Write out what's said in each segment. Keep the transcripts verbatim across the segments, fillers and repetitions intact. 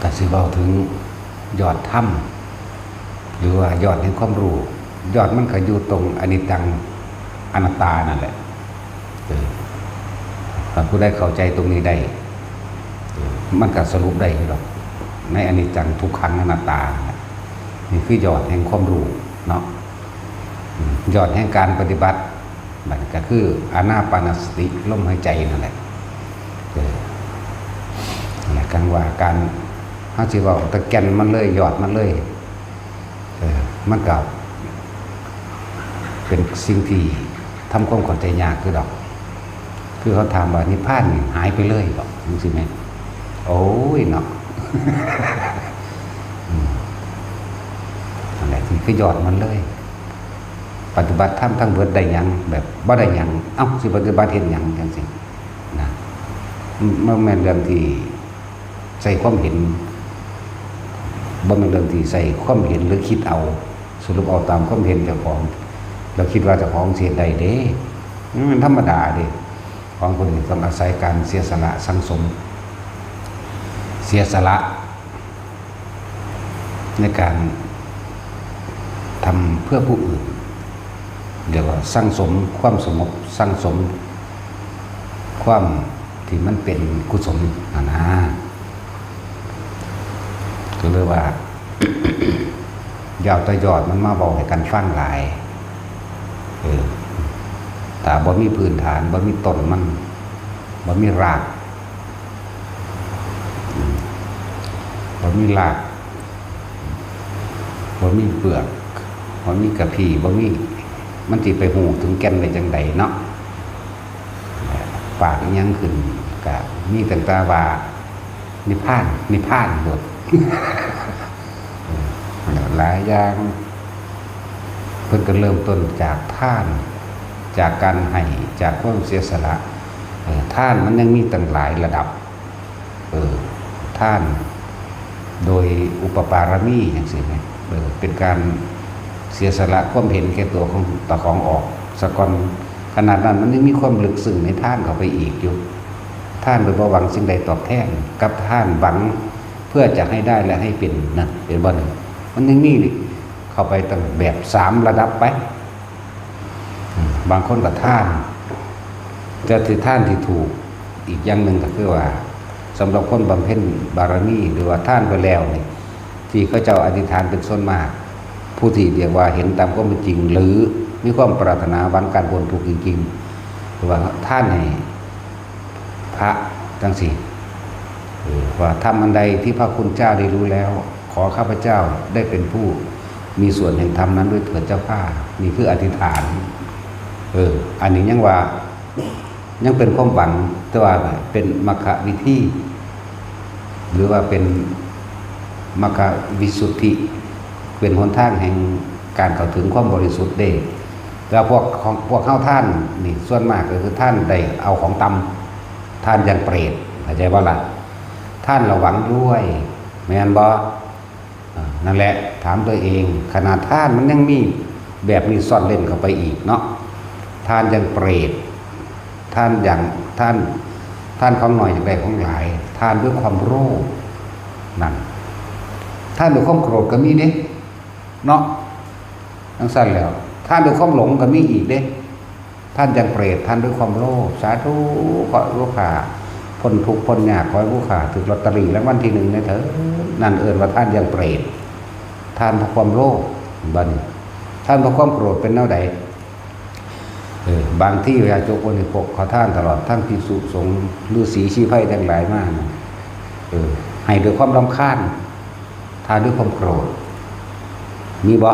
ถ้าสิเว้าถึงยอดธรรม หรือว่ายอดแห่งความรู้ ยอดมันก็อยู่ตรงอนิจจังอนัตตานั่นแหละ เออ ถ้าผู้ใดเข้าใจตรงนี้ได้ เออ มันก็สรุปได้อยู่ดอก ในอนิจจังทุกขังอนัตตา นี่คือยอดแห่งความรู้เนาะ อืม ยอดแห่งการปฏิบัติ มันก็คืออานาปานสติ ลมหายใจนั่นแหละ เออ นั่นแหละ คันว่าการ เฮาสิเว้าแต่แก่นมันเลย ยอดมันเลย เออ มันก็เป็นสิ่งที่ทำความเข้าใจยากคือดอก คือเขาถามว่านิพพานนี่หายไปเลยบ่ จังซี้แหม โอ้ยเนาะ อืม นั่นแหละ นี่คือยอดมันเลย ปฏิบัติธรรมทั้งเบิดได้หยัง แบบบ่ได้หยัง เอ้า สิปฏิบัติเฮ็ดหยัง จังซี้นะ มันแม่นเรื่องที่ใช้ความเห็น บ่แม่นเรื่องที่ใช้ความเห็นหรือคิดเอา สรุปเอาตามความเห็นเจ้าของ แล้วคิดว่าเจ้าของสิเฮ็ดได้เด้ มันธรรมดาเด้ ของคนนี้ต้องอาศัยการเสียสละสั่งสม เสียสละ ในการทำเพื่อผู้อื่น เรียกว่าสั่งสมความสงบ สั่งสมความที่มันเป็นกุศลนะนะ ก็เลยว่า อยาวแต่ยอดมันมาบอกให้กันฟังหลาย เออ ถ้าบ่มีพื้นฐาน บ่มีต้นมัน บ่มีราก อืม บ่มีราก บ่มีเปลือก บ่มีกะพี้ บ่มี มันสิไปฮู้ถึงแก่นได้จังใดเนาะ ปากอิหยังขึ้น ก็มีตั้งแต่ว่า นิพพาน นิพพานหมด หลายอย่าง เพิ่นก็เริ่มต้นจากทาน จากการให้ จากความเสียสละ เออ ทานมันยังมีตั้งหลายระดับ เออ ทานโดยอุปปารมีจังซี้แหม เออ เป็นการเสียสละความเห็นแก่ตัวของตาของออกสะก่อน ขนาดนั้นมันยังมีความลึกซึ้งในทานเข้าไปอีกอยู่ ทานโดยบ่หวังสิ่งใดตอบแทน กับทานหวังเพื่อจะให้ได้และให้เป็น นั่นเป็นบ่หนึ่ง มันยังมีเข้าไปตั้งแบบสามระดับไป อืม บางคนก็ทาน แต่ที่ทานที่ถูกอีกอย่างหนึ่งก็คือว่า สำหรับคนบำเพ็ญบารมี หรือว่าทานไปแล้วนี่ ที่เขาเจ้าอธิษฐานเป็นส่วนมาก ผู้ที่เรียกว่าเห็นตามความเป็นจริง หรือมีความปรารถนาหวังการพ้นทุกข์จริงๆ หรือว่าทานให้พระจังซี้ เออ ว่าทำอันใดที่พระคุณเจ้าได้รู้แล้ว ขอข้าพเจ้าได้เป็นผู้มีส่วนแห่งธรรมนั้นด้วยเถิดเจ้าข้า นี่คืออธิษฐาน เออ อันนี้ยังว่า ยังเป็นความหวัง แต่ว่าเป็นมัคควิธี หรือว่าเป็นมัคควิสุทธิ เป็นหนทางแห่งการเข้าถึงความบริสุทธิ์เด้ แต่พวกของ พวกเฮาทานนี่ส่วนมากก็คือทานได้เอาของต่ำ ทานอย่างเปรต เข้าใจบ่ล่ะ ทานแล้วหวังรวย แม่นบ่ อ่า นั่นแหละ ถามตัวเอง ขนาดทานมันยังมีแบบนี้ซ่อนเร้นเข้าไปอีกเนาะ ทานอย่างเปรต ทานอย่าง ทาน ทานของน้อยอยากได้ของหลาย ทานด้วยความโลภ นั่น ทานด้วยความโกรธก็มีเด้ เนาะ จังซั่นแล้ว ทานด้วยความหลงก็มีอีกเด้ ทานอย่างเปรต ทานด้วยความโลภ สาธุ ขอให้ผู้ข้าพ้นทุกข์พ้นยาก ขอให้ผู้ข้าถูกลอตเตอรี่รางวัลที่หนึ่งแหน่เถิด นั่นเอิ้นว่าทานอย่างเปรต ทานเพราะความโลภ บัดนี้ ทานเพราะความโกรธเป็นแนวใด เออ บางทีญาติโยมคนนี้พวกขอทานตลอด ทั้งภิกษุสงฆ์ ฤๅษีชีไพรทั้งหลายมา เออ ให้ด้วยความรำคาญ ทานด้วยความโกรธ มีบ่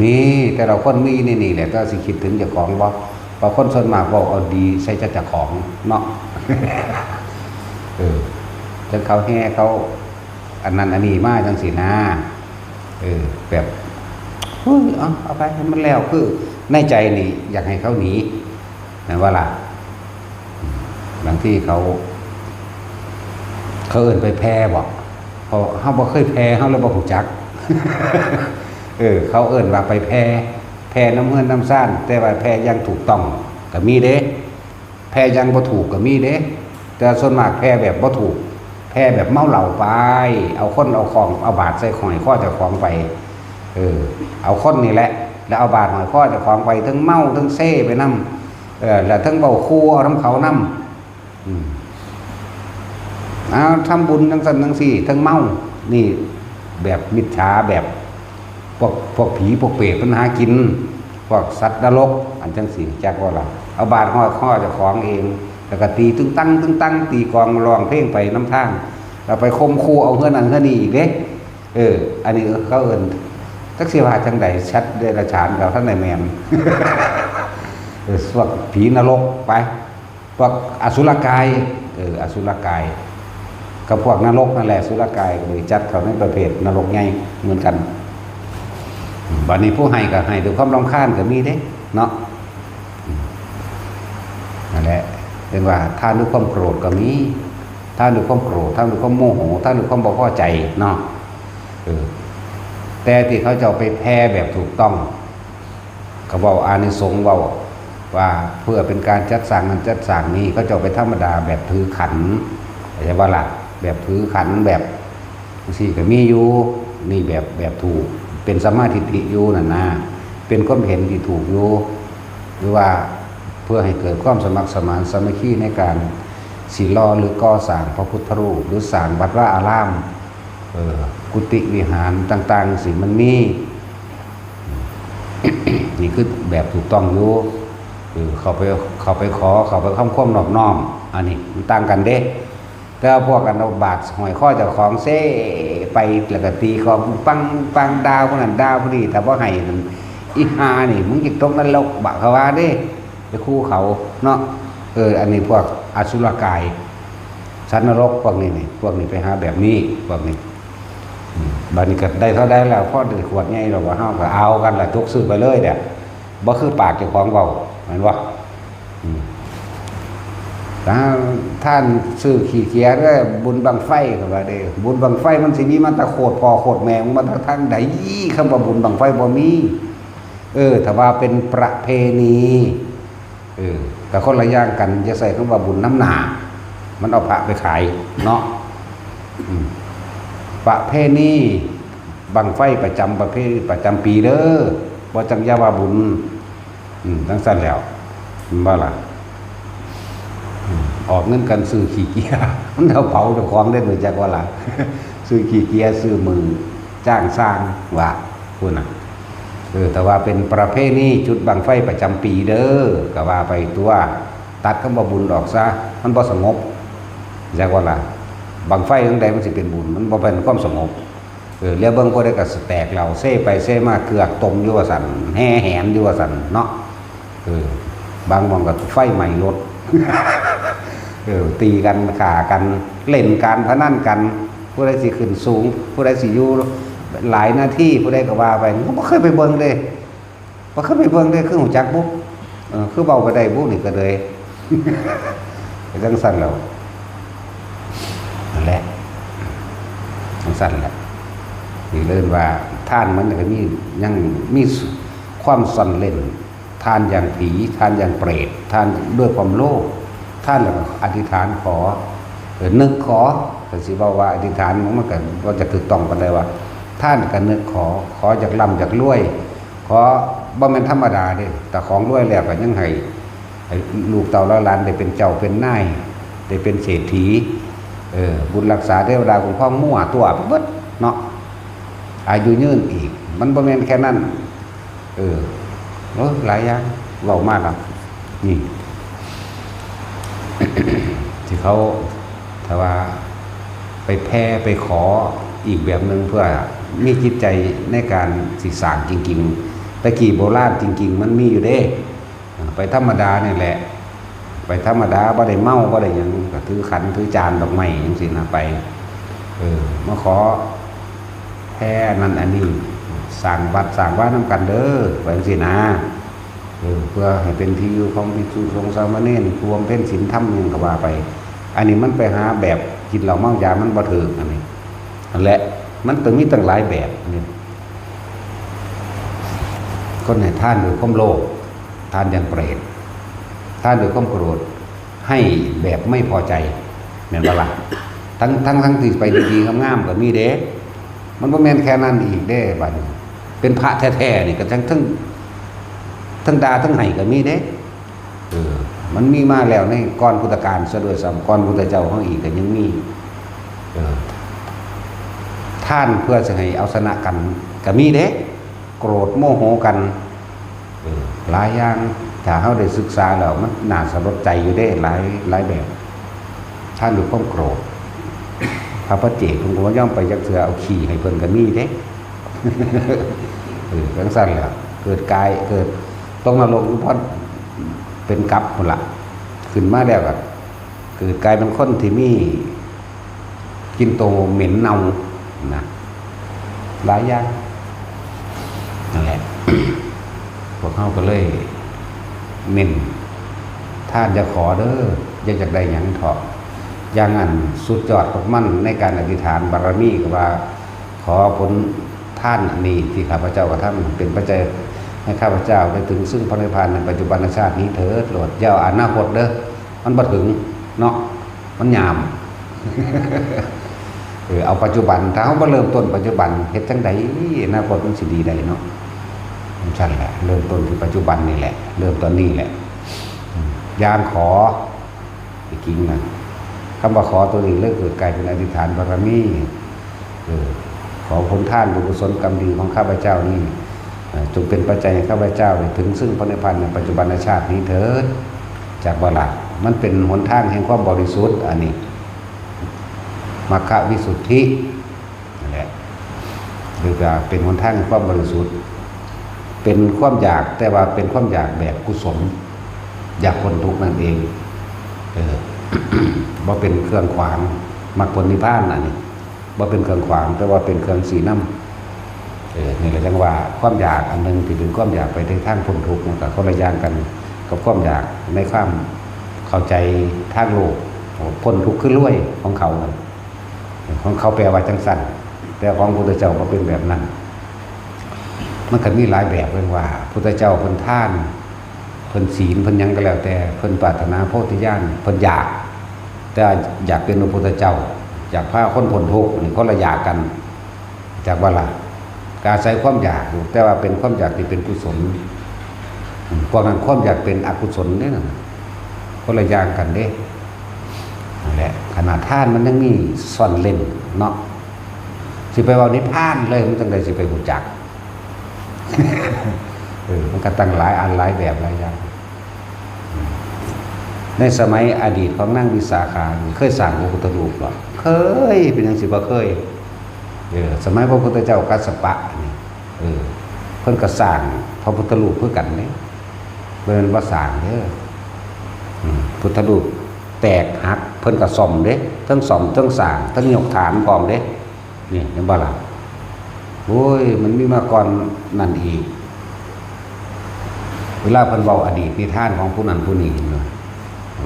มี แต่ละคนมีในนี่แหละ แต่สิคิดถึงเจ้าของบ่ เพราะคนส่วนมากเว้าเอาดีใส่แต่เจ้าของเนาะ เออ จั่งเขาแห่เขา อันนั้นอันนี้มาจั่งซี้นะ เออ แบบ เฮ้ย เอา เอาไปให้มันแล้ว คือในใจนี่อยากให้เขาหนี แม่นบ่ล่ะ บางทีเขา เขาเอิ้นไปแผ่บ่ เพราะเฮาบ่เคยแผ่ เฮาเลยบ่ฮู้จัก เออ เขาเอิ้นว่าไปแผ่ แผ่นำเฮือนนำซาน แต่ว่าแผ่อย่างถูกต้องก็มีเด้ แผ่อย่างบ่ถูกก็มีเด้ แต่ส่วนมากแผ่แบบบ่ถูก แผ่แบบเมาเหล้าไป เอาคนเอาของ เอาบาตรใส่ห้อยคอเจ้าของไป เออ เอาคนนี่แหละ แล้วเอาบาตรห้อยคอเจ้าของไป ทั้งเมาทั้งเซไปนำ เออ แล้วทั้งเว้าคูเอานำเขานำ อืม เอาทำบุญจังซั่นจังซี่ ทั้งเมา นี่แบบมิจฉา แบบพวก พวกผีพวกเปรตมันหากิน พวกสัตว์นรก อันจังซี่ จักว่าล่ะ เอาบาตรห้อยคอเจ้าของเอง แล้วก็ตีตึงตังตึงตัง ตีกลองร้องเพลงไปนำทาง แล้วไปข่มขู่เอาเฮือนนั่นเฮือนนี่อีกเด้ เออ อันนี้เขาเอิ้น จักสิว่าจังใด สัตว์เดรัจฉานก็ทันได้แม่น เออ พวกผีนรกไป พวกอสุรกาย เออ อสุรกาย กับพวกนรกนั่นแหละ อสุรกายก็เลยจัดเข้าในประเภทนรกใหญ่เหมือนกัน บัดนี้ผู้ให้ก็ให้ด้วยความรำคาญก็มีเด้ เนาะ อืม นั่นแหละ เรียกว่าทานด้วยความโกรธก็มี ทานด้วยความโกรธ ทานด้วยความโมโห ทานด้วยความบ่พอใจเนาะ เออ แต่ที่เขาเจ้าไปแผ่แบบถูกต้อง เขาเว้าอานิสงส์เว้าว่าเพื่อเป็นการจัดสร้างนั้นจัดสร้างนี้ เขาเจ้าไปธรรมดาแบบถือขัน เข้าใจบ่ล่ะ แบบถือขันแบบจังซี่ก็มีอยู่ นี่แบบ แบบถูก เป็นสัมมาทิฏฐิอยู่นั่นนะ เป็นความเห็นที่ถูกอยู่ หรือว่าเพื่อให้เกิดความสมัครสมานสามัคคีในการสิหล่อหรือก่อสร้างพระพุทธรูป หรือสร้างวัดวาอาราม เออ กุฏิวิหารต่างๆ สิมันมี นี่คือแบบถูกต้องอยู่ เออ เข้าไป เข้าไปขอ เข้าไปทำความนอบน้อม อันนี้มันต่างกันเด้ แต่ว่าพวกกันเอาบาตรห้อยคอเจ้าของเซไป แล้วก็ตีกลองปังปัง ด่าผู้นั้นด่าผู้นี้ ถ้าบ่ให้นั่น อีห่านี่ มึงจะตกนรกบะเขาว่าเด้ ไปคู่เขาเนาะ เออ อันนี้พวกอสุรกาย สัตว์นรกพวกนี้นี่ พวกนี้ไปหาแบบนี้ พวกนี้ อืม บัดนี้ก็ได้เท่าใดแล้ว พอได้ขวดใหญ่แล้ว ว่าเฮาก็เอากันล่ะ จกซื้อไปเลยเด้อ บ่คือปากเจ้าของเว้า แม่นบ่ อืม ถ้าท่านซื้อขี้เกียจเด้อ บุญบั้งไฟก็ว่าเด้อ บุญบั้งไฟมันสิมีมาแต่โคตรพ่อโคตรแม่ มันมาแต่ทางใด คำว่าบุญบั้งไฟบ่มี เออ ถ้าว่าเป็นประเพณี เออ ก็คนละอย่างกัน อย่าใส่คำว่าบุญนำหน้า มันเอาพระไปขายเนาะ อืม ประเพณีบั้งไฟประจำประเพ ประจำปีเด้อ บ่จั่งอย่าว่าบุญ อืม จั่งซั่นแล้ว แม่นบ่ล่ะ อืม ออกเงินกันซื้อขี้เกียจ มันเอาเผาเจ้าของเด้อ รู้จักบ่ล่ะ ซื้อขี้เกียจ ซื้อมือจ้างสร้าง ว่า พู้นน่ะ เออ แต่ว่าเป็นประเพณีจุดบั้งไฟประจำปีเด้อ ก็ว่าไปตัว ตัดคำว่าบุญออกซะ มันบ่สงบ จักว่าล่ะ บั้งไฟจั่งใดมันสิเป็นบุญ มันบ่เป็นความสงบ เออ แล้วเบิ่งผู้ใดก็แตกเหล้าเซไปเซมา เกือกต้มอยู่ว่าซั่น แห่แหนอยู่ว่าซั่นเนาะ เออ บางหม่องก็ไฟไหม้รถ เออ ตีกัน ฆ่ากัน เล่นการพนันกัน ผู้ใดสิขึ้นสูง ผู้ใดสิอยู่หลายนาที ผู้ใดก็ว่าไป ก็บ่เคยไปเบิ่งเด้ บ่เคยไปเบิ่งเด้ คือฮู้จักบุ เออ คือเว้าไปได้บุ นี่ก็เลย เป็นจั่งซั่นแล้ว นั่นแหละ จั่งซั่นแหละ นี่เรียกว่าทานมันก็มี ยังมีความซ่อนเร้น ทานอย่างผี ทานอย่างเปรต ทานด้วยความโลภ ทานแล้วก็อธิษฐานขอ เออ นึกขอ ก็สิเว้าว่าอธิษฐานมันก็บ่จะถูกต้องปานใดว่า ทานก็นึกขอ ขออยากร่ำอยากรวย ขอ บ่แม่นธรรมดาเด้ แต่ของรวยแล้วก็ยังให้ ให้ลูกเต้าเหลนหลานได้เป็นเจ้าเป็นนาย ได้เป็นเศรษฐี เออ บุญรักษาเทวดาคุ้มครองมั่วตัวไปเบิดเนาะ อายุยืนอีก มันบ่แม่นแค่นั้น เออ โอ้ หลายอย่าง เว้ามาแล้ว นี่ ที่เขา ถ้าว่าไปแผ่ไปขออีกแบบหนึ่ง เพื่อมีจิตใจในการสิสร้างจริงๆ แต่กี้โบราณจริงๆ มันมีอยู่เด้ ไปธรรมดานี่แหละ ไปธรรมดา บ่ได้เมา บ่ได้หยัง ก็ถือขัน ถือจานดอกไม้จั่งซี้นะ ไป เออ มาขอแผ่อันนั้นอันนี้ สร้างวัดสร้างวานำกันเด้อ ไปจั่งซี้นะ เออ เพื่อให้เป็นที่อยู่ของภิกษุสงฆ์สามเณร ผู้บำเพ็ญศีลธรรมหยังก็ว่าไป อันนี้มันไปหาแบบกินเหล้าเมายา มันบ่ถูก อันนี้ นั่นแหละ มันต้องมีตั้งหลายแบบนี่ คนให้ทานด้วยความโลภ ทานอย่างเปรต ทานด้วยความโกรธ ให้แบบไม่พอใจ แม่นบ่ล่ะ ทั้งทั้งทั้งที่ไปดีๆงามๆก็มีเด้ มันบ่แม่นแค่นั้นอีกเด้บัดนี้ เป็นพระแท้ๆนี่ก็ทั้งทั้งทั้งด่าทั้งไห้ก็มีเด้ เออ มันมีมาแล้วในก่อนพุทธกาลซะด้วยซ้ำ ก่อนพุทธเจ้าเฮาอีกก็ยังมี เออ ทานเพื่อสิให้เอาชนะกันก็มีเด้ โกรธโมโหกัน เออ หลายอย่าง ถ้าเฮาได้ศึกษาแล้วมันน่าสลดใจอยู่เด้ หลายหลายแบบ ทานด้วยความโกรธ พระปัจเจกเพิ่นก็บ่ยอมไปจักเทื่อ เอาขี้ให้เพิ่นก็มีเด้ เออ จังซั่นแหละ เกิดกาย เกิดตกนรกอยู่พอเป็นกับพุ้นล่ะ ขึ้นมาแล้วก็เกิดกลายเป็นคนที่มีกลิ่นโตเหม็นเน่านะ หลายอย่าง นั่นแหละ พวกเฮาก็เลยเน้น ทานอย่าขอเด้อ อย่าอยากได้หยังเถาะ อย่างอันสุดยอดของมันในการอธิษฐานบารมีก็ว่า ขอผลทานอันนี้ที่ข้าพเจ้ากระทำเป็นปัจจัยให้ข้าพเจ้าได้ถึงซึ่งพระนิพพานในปัจจุบันชาตินี้เถิด โลด อย่าเอาอนาคตเด้อ มันบ่ถึงเนาะ มันยาม เออ เอาปัจจุบัน ถ้าเฮาบ่เริ่มต้นปัจจุบัน เฮ็ดจั่งใดอนาคตมันสิดีได้เนาะ จั่งซั่นแหละ เริ่มต้นที่ปัจจุบันนี่แหละ เริ่มตอนนี้แหละ อืม อย่างขอ จริงๆนะ คำว่าขอตัวนี้เลยเกิดกลายเป็นอธิษฐานบารมี เออ ขอผลทานบุญกุศลกรรมดีของข้าพเจ้านี้ เอ่อ จงเป็นปัจจัยให้ข้าพเจ้าได้ถึงซึ่งพระนิพพานในปัจจุบันชาตินี้เถิด จักบ่ล่ะ มันเป็นหนทางแห่งความบริสุทธิ์ อันนี้ มัคควิสุทธิ นั่นแหละ หรือว่าเป็นหนทางแห่งความบริสุทธิ์ เป็นความอยาก แต่ว่าเป็นความอยากแบบกุศล อยากพ้นทุกข์นั่นเอง เออ บ่เป็นเครื่องขวางมรรคผลนิพพาน อันนี้ บ่เป็นเครื่องขวาง แต่ว่าเป็นเครื่องชี้นำ เออ นี่แหละจั่งว่าความอยากอันหนึ่งที่เป็นความอยากไปในทางพ้นทุกข์ มันก็คนละอย่างกันกับความอยากในความเข้าใจทางโลก พ้นทุกข์คือรวยของเขา ของเขาแปลว่าจั่งซั่น แต่ของพุทธเจ้าบ่เป็นแบบนั้น มันก็มีหลายแบบเรียกว่า พุทธเจ้าเพิ่นทาน เพิ่นศีล เพิ่นหยังก็แล้วแต่ เพิ่นปรารถนาโพธิญาณ เพิ่นอยาก แต่อยากเป็นพระพุทธเจ้า อยากพาคนพ้นทุกข์ นี่คนละอยากกัน จักบ่ล่ะ ก็อาศัยความอยากอยู่ แต่ว่าเป็นความอยากที่เป็นกุศล อืม พวกนั้นความอยากเป็นอกุศลเด้นั่นน่ะ คนละอย่างกันเด้ นั่นแหละ ขนาดทานมันยังมีซ่อนเร้นเนาะ สิไปเว้านิพพานเลย มันจั่งใดสิไปรู้จัก เออ มันก็ตั้งหลายอันหลายแบบหลายอย่าง ในสมัยอดีตของนางวิสาขานี่เคยสร้างพระพุทธรูปบ่ เคย เป็นหยังสิบ่เคย เออ สมัยพระพุทธเจ้ากัสสปะนี่ เออ เพิ่นก็สร้างพระพุทธรูปคือกันเด้ บ่แม่นบ่สร้างเด้อ อืม พุทธรูปแตกหัก เพิ่นก็ซ่อมเด้ ทั้งซ่อม ทั้งสร้าง ทั้งยกฐานพร้อมเด้ นี่เห็นบ่ล่ะ โอ้ย มันมีมาก่อนนั่นอีก เวลาเพิ่นเว้าอดีตนิทานของผู้นั้นผู้นี้เห็นบ่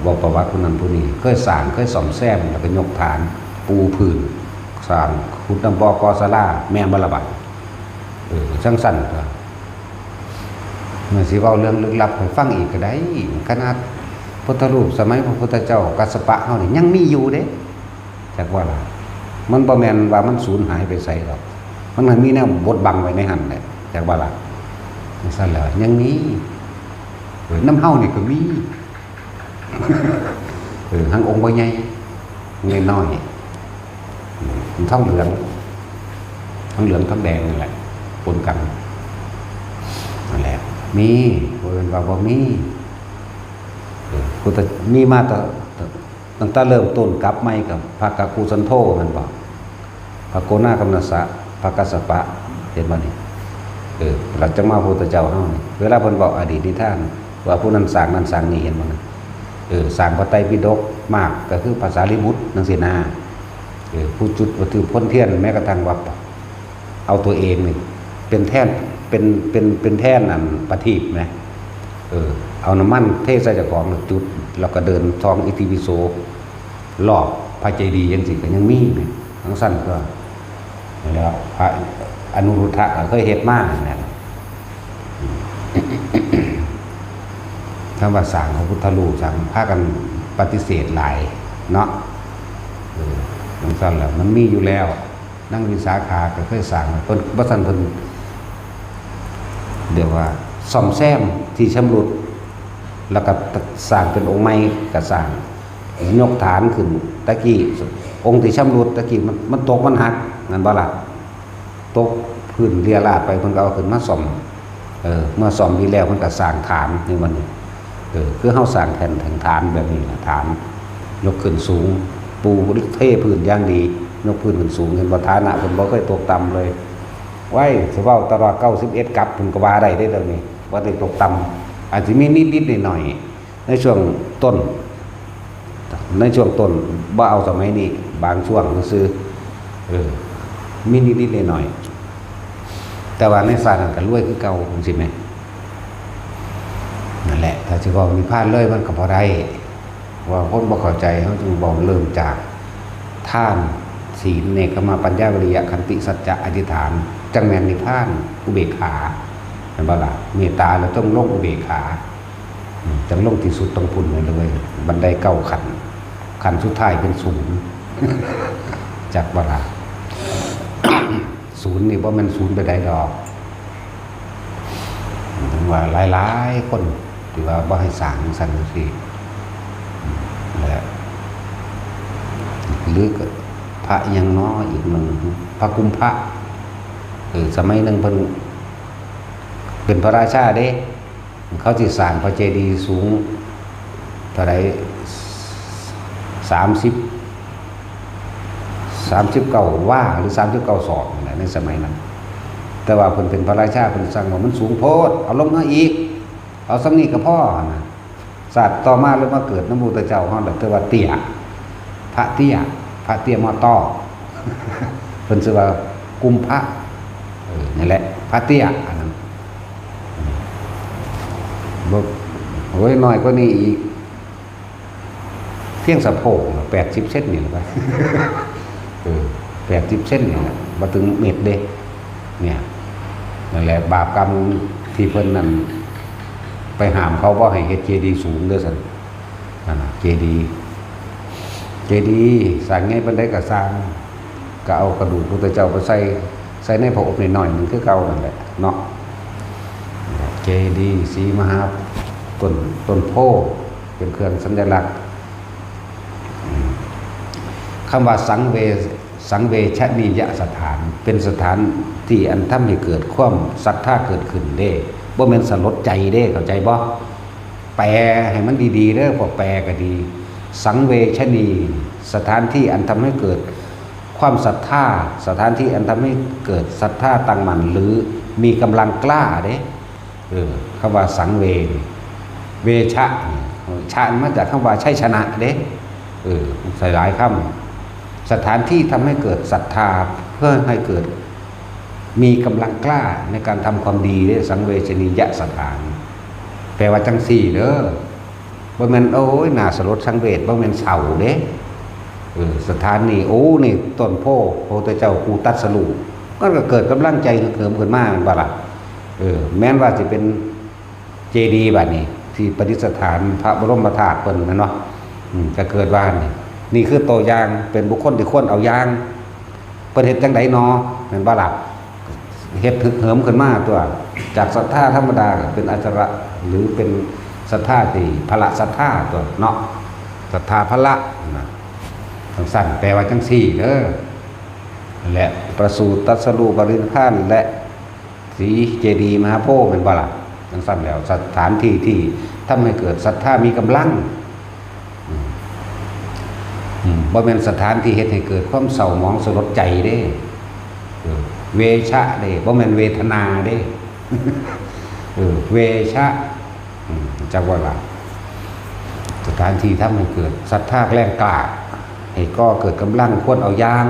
เว้าประวัติผู้นั้นผู้นี้ เคยสร้าง เคยซ่อมแซม แล้วก็ยกฐาน ปูพื้น สร้าง ขุดน้ำบ่อ ก่อศาลา แม่นบ่ล่ะบัด เออ จั่งซั่นตั๊ว มันสิเว้าเรื่องลึกลับให้ฟังอีกก็ได้ ขนาดพุทธรูปสมัยพระพุทธเจ้ากัสสปะเฮานี่ยังมีอยู่เด้ จักว่าล่ะ มันบ่แม่นว่ามันสูญหายไปไสดอก มันมีแนวบดบังไว้ในหั่นแหละ จักว่าล่ะ จั่งซั่นแหละ ยังมี เออ นำเฮานี่ก็มี เออ หั้นองค์บ่ใหญ่ องค์น้อยๆ อืม ทองเหลือง ทองเหลืองทองแดงนี่แหละ ปนกัน นั่นแหละ มี บ่แม่นว่าบ่มี เออ พุทธ มีมาตั้ง ตั้งแต่เริ่มต้นกลับใหม่กับพระกักคุสันโธแม่นบ่ พระโกนากัมมัสสะ พระกัสสปะ เห็นบ่นี่ เออ หลังจากมาพระพุทธเจ้าเฮานี่ เวลาเพิ่นเว้าอดีตนิทาน ว่าผู้นั้นสร้างนั่นสร้างนี่ เห็นบ่นะ เออ สร้างพระไตรปิฎกมาก ก็คือพระสารีบุตรจั่งซี้นะ เออ ผู้จุดประทีปพ่นเทียน แม้กระทั่งว่า เอาตัวเองนี่เป็นแท่น เป็น เป็น เป็นแท่นอันประทีปนะ เออ เอาน้ำมันเทใส่เจ้าของแล้วจุด แล้วก็เดินท่องอิติปิโสรอบพระเจดีย์จั่งซี้ก็ยังมีนะ จั่งซั่นตั๊ว แล้วพระอนุรุทธะก็เคยเฮ็ดมานะ คำว่าสร้างพระพุทธรูป สร้าง พากันปฏิเสธหลายเนาะ เออ จั่งซั่นแหละ มันมีอยู่แล้ว นางวิสาขาก็เคยสร้าง เพิ่น บ่ซั้นเพิ่น เรียกว่าซ่อมแซมที่ชำรุด แล้วก็สร้างเป็นองค์ใหม่ ก็สร้าง ยกฐานขึ้น ตะกี้องค์ที่ชำรุดตะกี้มัน มันตกมันหัก แม่นบ่ล่ะ ตกพื้นเรี่ยราดไป เพิ่นก็เอาขึ้นมาซ่อม เออ เมื่อซ่อมดีแล้วเพิ่นก็สร้างฐานในวันนี้ เออ คือเฮาสร้างแท่นแท่นฐานแบบนี้ล่ะ ฐาน ยกขึ้นสูง ปูเทพื้นอย่างดี ยกพื้นขึ้นสูง เห็นบ่ ฐานะเพิ่นบ่เคยตกต่ำเลย ไว้ สิเว้าตลอดเก้าสิบเอ็ดกับ เพิ่นก็ว่าได้เด้เดี๋ยวนี้ บ่ได้ตกต่ำ อาจสิมีนิดๆหน่อยๆ ในช่วงต้น ในช่วงต้น บ่เอาสมัยนี้ บางช่วงซื่อๆ เออ มีนิดๆหน่อยๆ แต่ว่าในชาตินั้นก็รวยคือเก่า จั่งซี้แหม นั่นแหละ ถ้าสิเว้านิพพานเลยมันก็บ่ได้ ว่าคนบ่เข้าใจ เฮาจึงเว้าเริ่มจากทาน ศีล เนกขัมมะ ปัญญา วิริยะ ขันติ สัจจะ อธิษฐาน จั่งแม่นนิพพาน อุเบกขา แม่นบ่ล่ะ เมตตาแล้วต้องลงอุเบกขา อืม จั่งลงที่สุดต้องพุ้นเลยเว้ย บันไดเก้าขั้น ขั้นสุดท้ายเป็นศูนย์ จักบ่ล่ะ ศูนย์นี่บ่แม่นศูนย์ไปใดดอก ถึงว่าหลายๆคนที่ว่าบ่ให้สร้างจั่งซั่นจั่งซี้ และ หรือก็พระอิหยังน้ออีกหนึ่ง พระกุมภะ เออ สมัยหนึ่งเพิ่นเป็นพระราชาเด้ เขาสิสร้างพระเจดีย์สูงเท่าใด สามสิบ สามสิบเก้าวา หรือ สามสิบเก้าศอกนี่แหละ ในสมัยนั้น แต่ว่าเพิ่นเป็นพระราชา เพิ่นสั่งว่ามันสูงโพด เอาลงมาอีก เอาส่ำนี้ก็พอนะ ชาติต่อมาเลยมาเกิดนำพระพุทธเจ้าเฮา แล้วแต่ว่าเตี้ย พระเตี้ย พระเตี้ยมอต้อ เพิ่นชื่อว่ากุมภะ เออ นี่แหละ พระเตี้ย อันนั้น บ่ โอ้ย น้อยกว่านี้อีก เพียงสะโพก แปดสิบเซนนี่แหละ เออ แปดสิบเซนนี่แหละ บ่ถึงเมตรเด้ เนี่ย นั่นแหละ บาปกรรมที่เพิ่นนั่น ไปห้ามเขาบ่ให้เฮ็ดเจดีย์สูงเด้อซั่น นั่นน่ะ เจดีย์ เจดีย์สร้างใหญ่ปานใดก็ซ่าง ก็เอากระดูกพุทธเจ้าไปใส่ ใส่ในผอบน้อยๆหนึ่งคือเก่านั่นแหละเนาะ เจดีย์ศรีมหา ต้น ต้นโพธิ์ เป็นเครื่องสัญลักษณ์ อืม คำว่าสังเว สังเวชนียสถาน เป็นสถานที่อันทำให้เกิดความศรัทธาเกิดขึ้นเด้ บ่แม่นสลดใจเด้ เข้าใจบ่ แปลให้มันดีๆเด้อ พวกแปลก็ดี สังเวชนี สถานที่อันทำให้เกิดความศรัทธา สถานที่อันทำให้เกิดศรัทธาตั้งมั่น หรือมีกำลังกล้าเด้ เออ คำว่าสังเวนี่ เวชะนี่ ชะนี่มาจากคำว่าชัยชนะเด้ เออ ใส่หลายคำ สถานที่ทำให้เกิดศรัทธา เพื่อให้เกิด มีกำลังกล้าในการทำความดีเด้ สังเวชนียสถาน แปลว่าจั่งซี้เด้อ บ่แม่น โอ้ย น่าสลดสังเวช บ่แม่นเศร้าเด้ เออ สถานนี้ โอ้ นี่ต้นโพธิ์ พระพุทธเจ้าผู้ตรัสรู้ มันก็เกิดกำลังใจฮึกเหิมขึ้นมา แม่นบ่ล่ะ เออ แม้นว่าสิเป็นเจดีย์บัดนี้ ที่ประดิษฐานพระบรมธาตุเพิ่น แม่นบ่ อืม ก็เกิดว่านี่ นี่คือตัวอย่าง เป็นบุคคลที่ควรเอาอย่าง เพิ่นเฮ็ดจั่งใดหนอ แม่นบ่ล่ะ เฮ็ดฮึกเหิมขึ้นมาตัว จากศรัทธาธรรมดาก็เป็นอจฉระ หรือเป็นศรัทธาที่พละศรัทธาตัวเนาะ ศรัทธาพละนะ จั่งซั่น แปลว่าจั่งซี้เด้อ และประสูติตรัสรู้ปรินิพพาน และศรีเจดีย์มหาโพธิ์ แม่นบ่ล่ะ จั่งซั่นแล้ว สถานที่ที่ทำให้เกิดศรัทธามีกำลัง อืม อืม บ่แม่นสถานที่เฮ็ดให้เกิดความเศร้าหมองสลดใจเด้ เออ เวชะเด้ บ่แม่นเวทนาเด้ เออ เวชะ อืม จักว่าล่ะ สถานที่ทำให้เกิดศรัทธาแรงกล้า ให้ก่อเกิดกำลัง ควรเอาอย่าง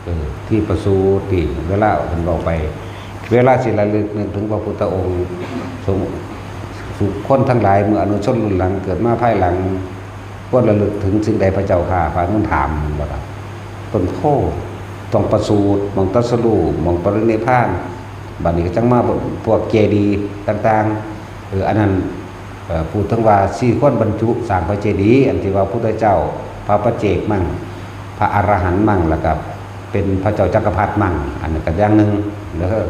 เออ ที่ประสูติ เวลาเพิ่นเว้าไป เวลาสิระลึกนึกถึงพระพุทธองค์ สงฆ์ สุคนทั้งหลาย เมื่ออนุชนรุ่นหลังเกิดมาภายหลัง ควรระลึกถึงสิ่งใดพระเจ้าข้า พระอานนท์ถาม แม่นบ่ล่ะ ต้นโพธิ์ ต้องประสูติ หม่องตรัสรู้ หม่องปรินิพพาน บัดนี้ก็จั่งมาพวกเจดีย์ต่างๆ เออ อันนั้น เอ่อ พูดถึงว่าสี่ควรบรรจุสร้างพระเจดีย์ อันที่ว่าพุทธเจ้า พระปัจเจกมั่ง พระอรหันต์มั่ง แล้วก็เป็นพระเจ้าจักรพรรดิมั่ง อันนั้นก็อย่างหนึ่งเด้อ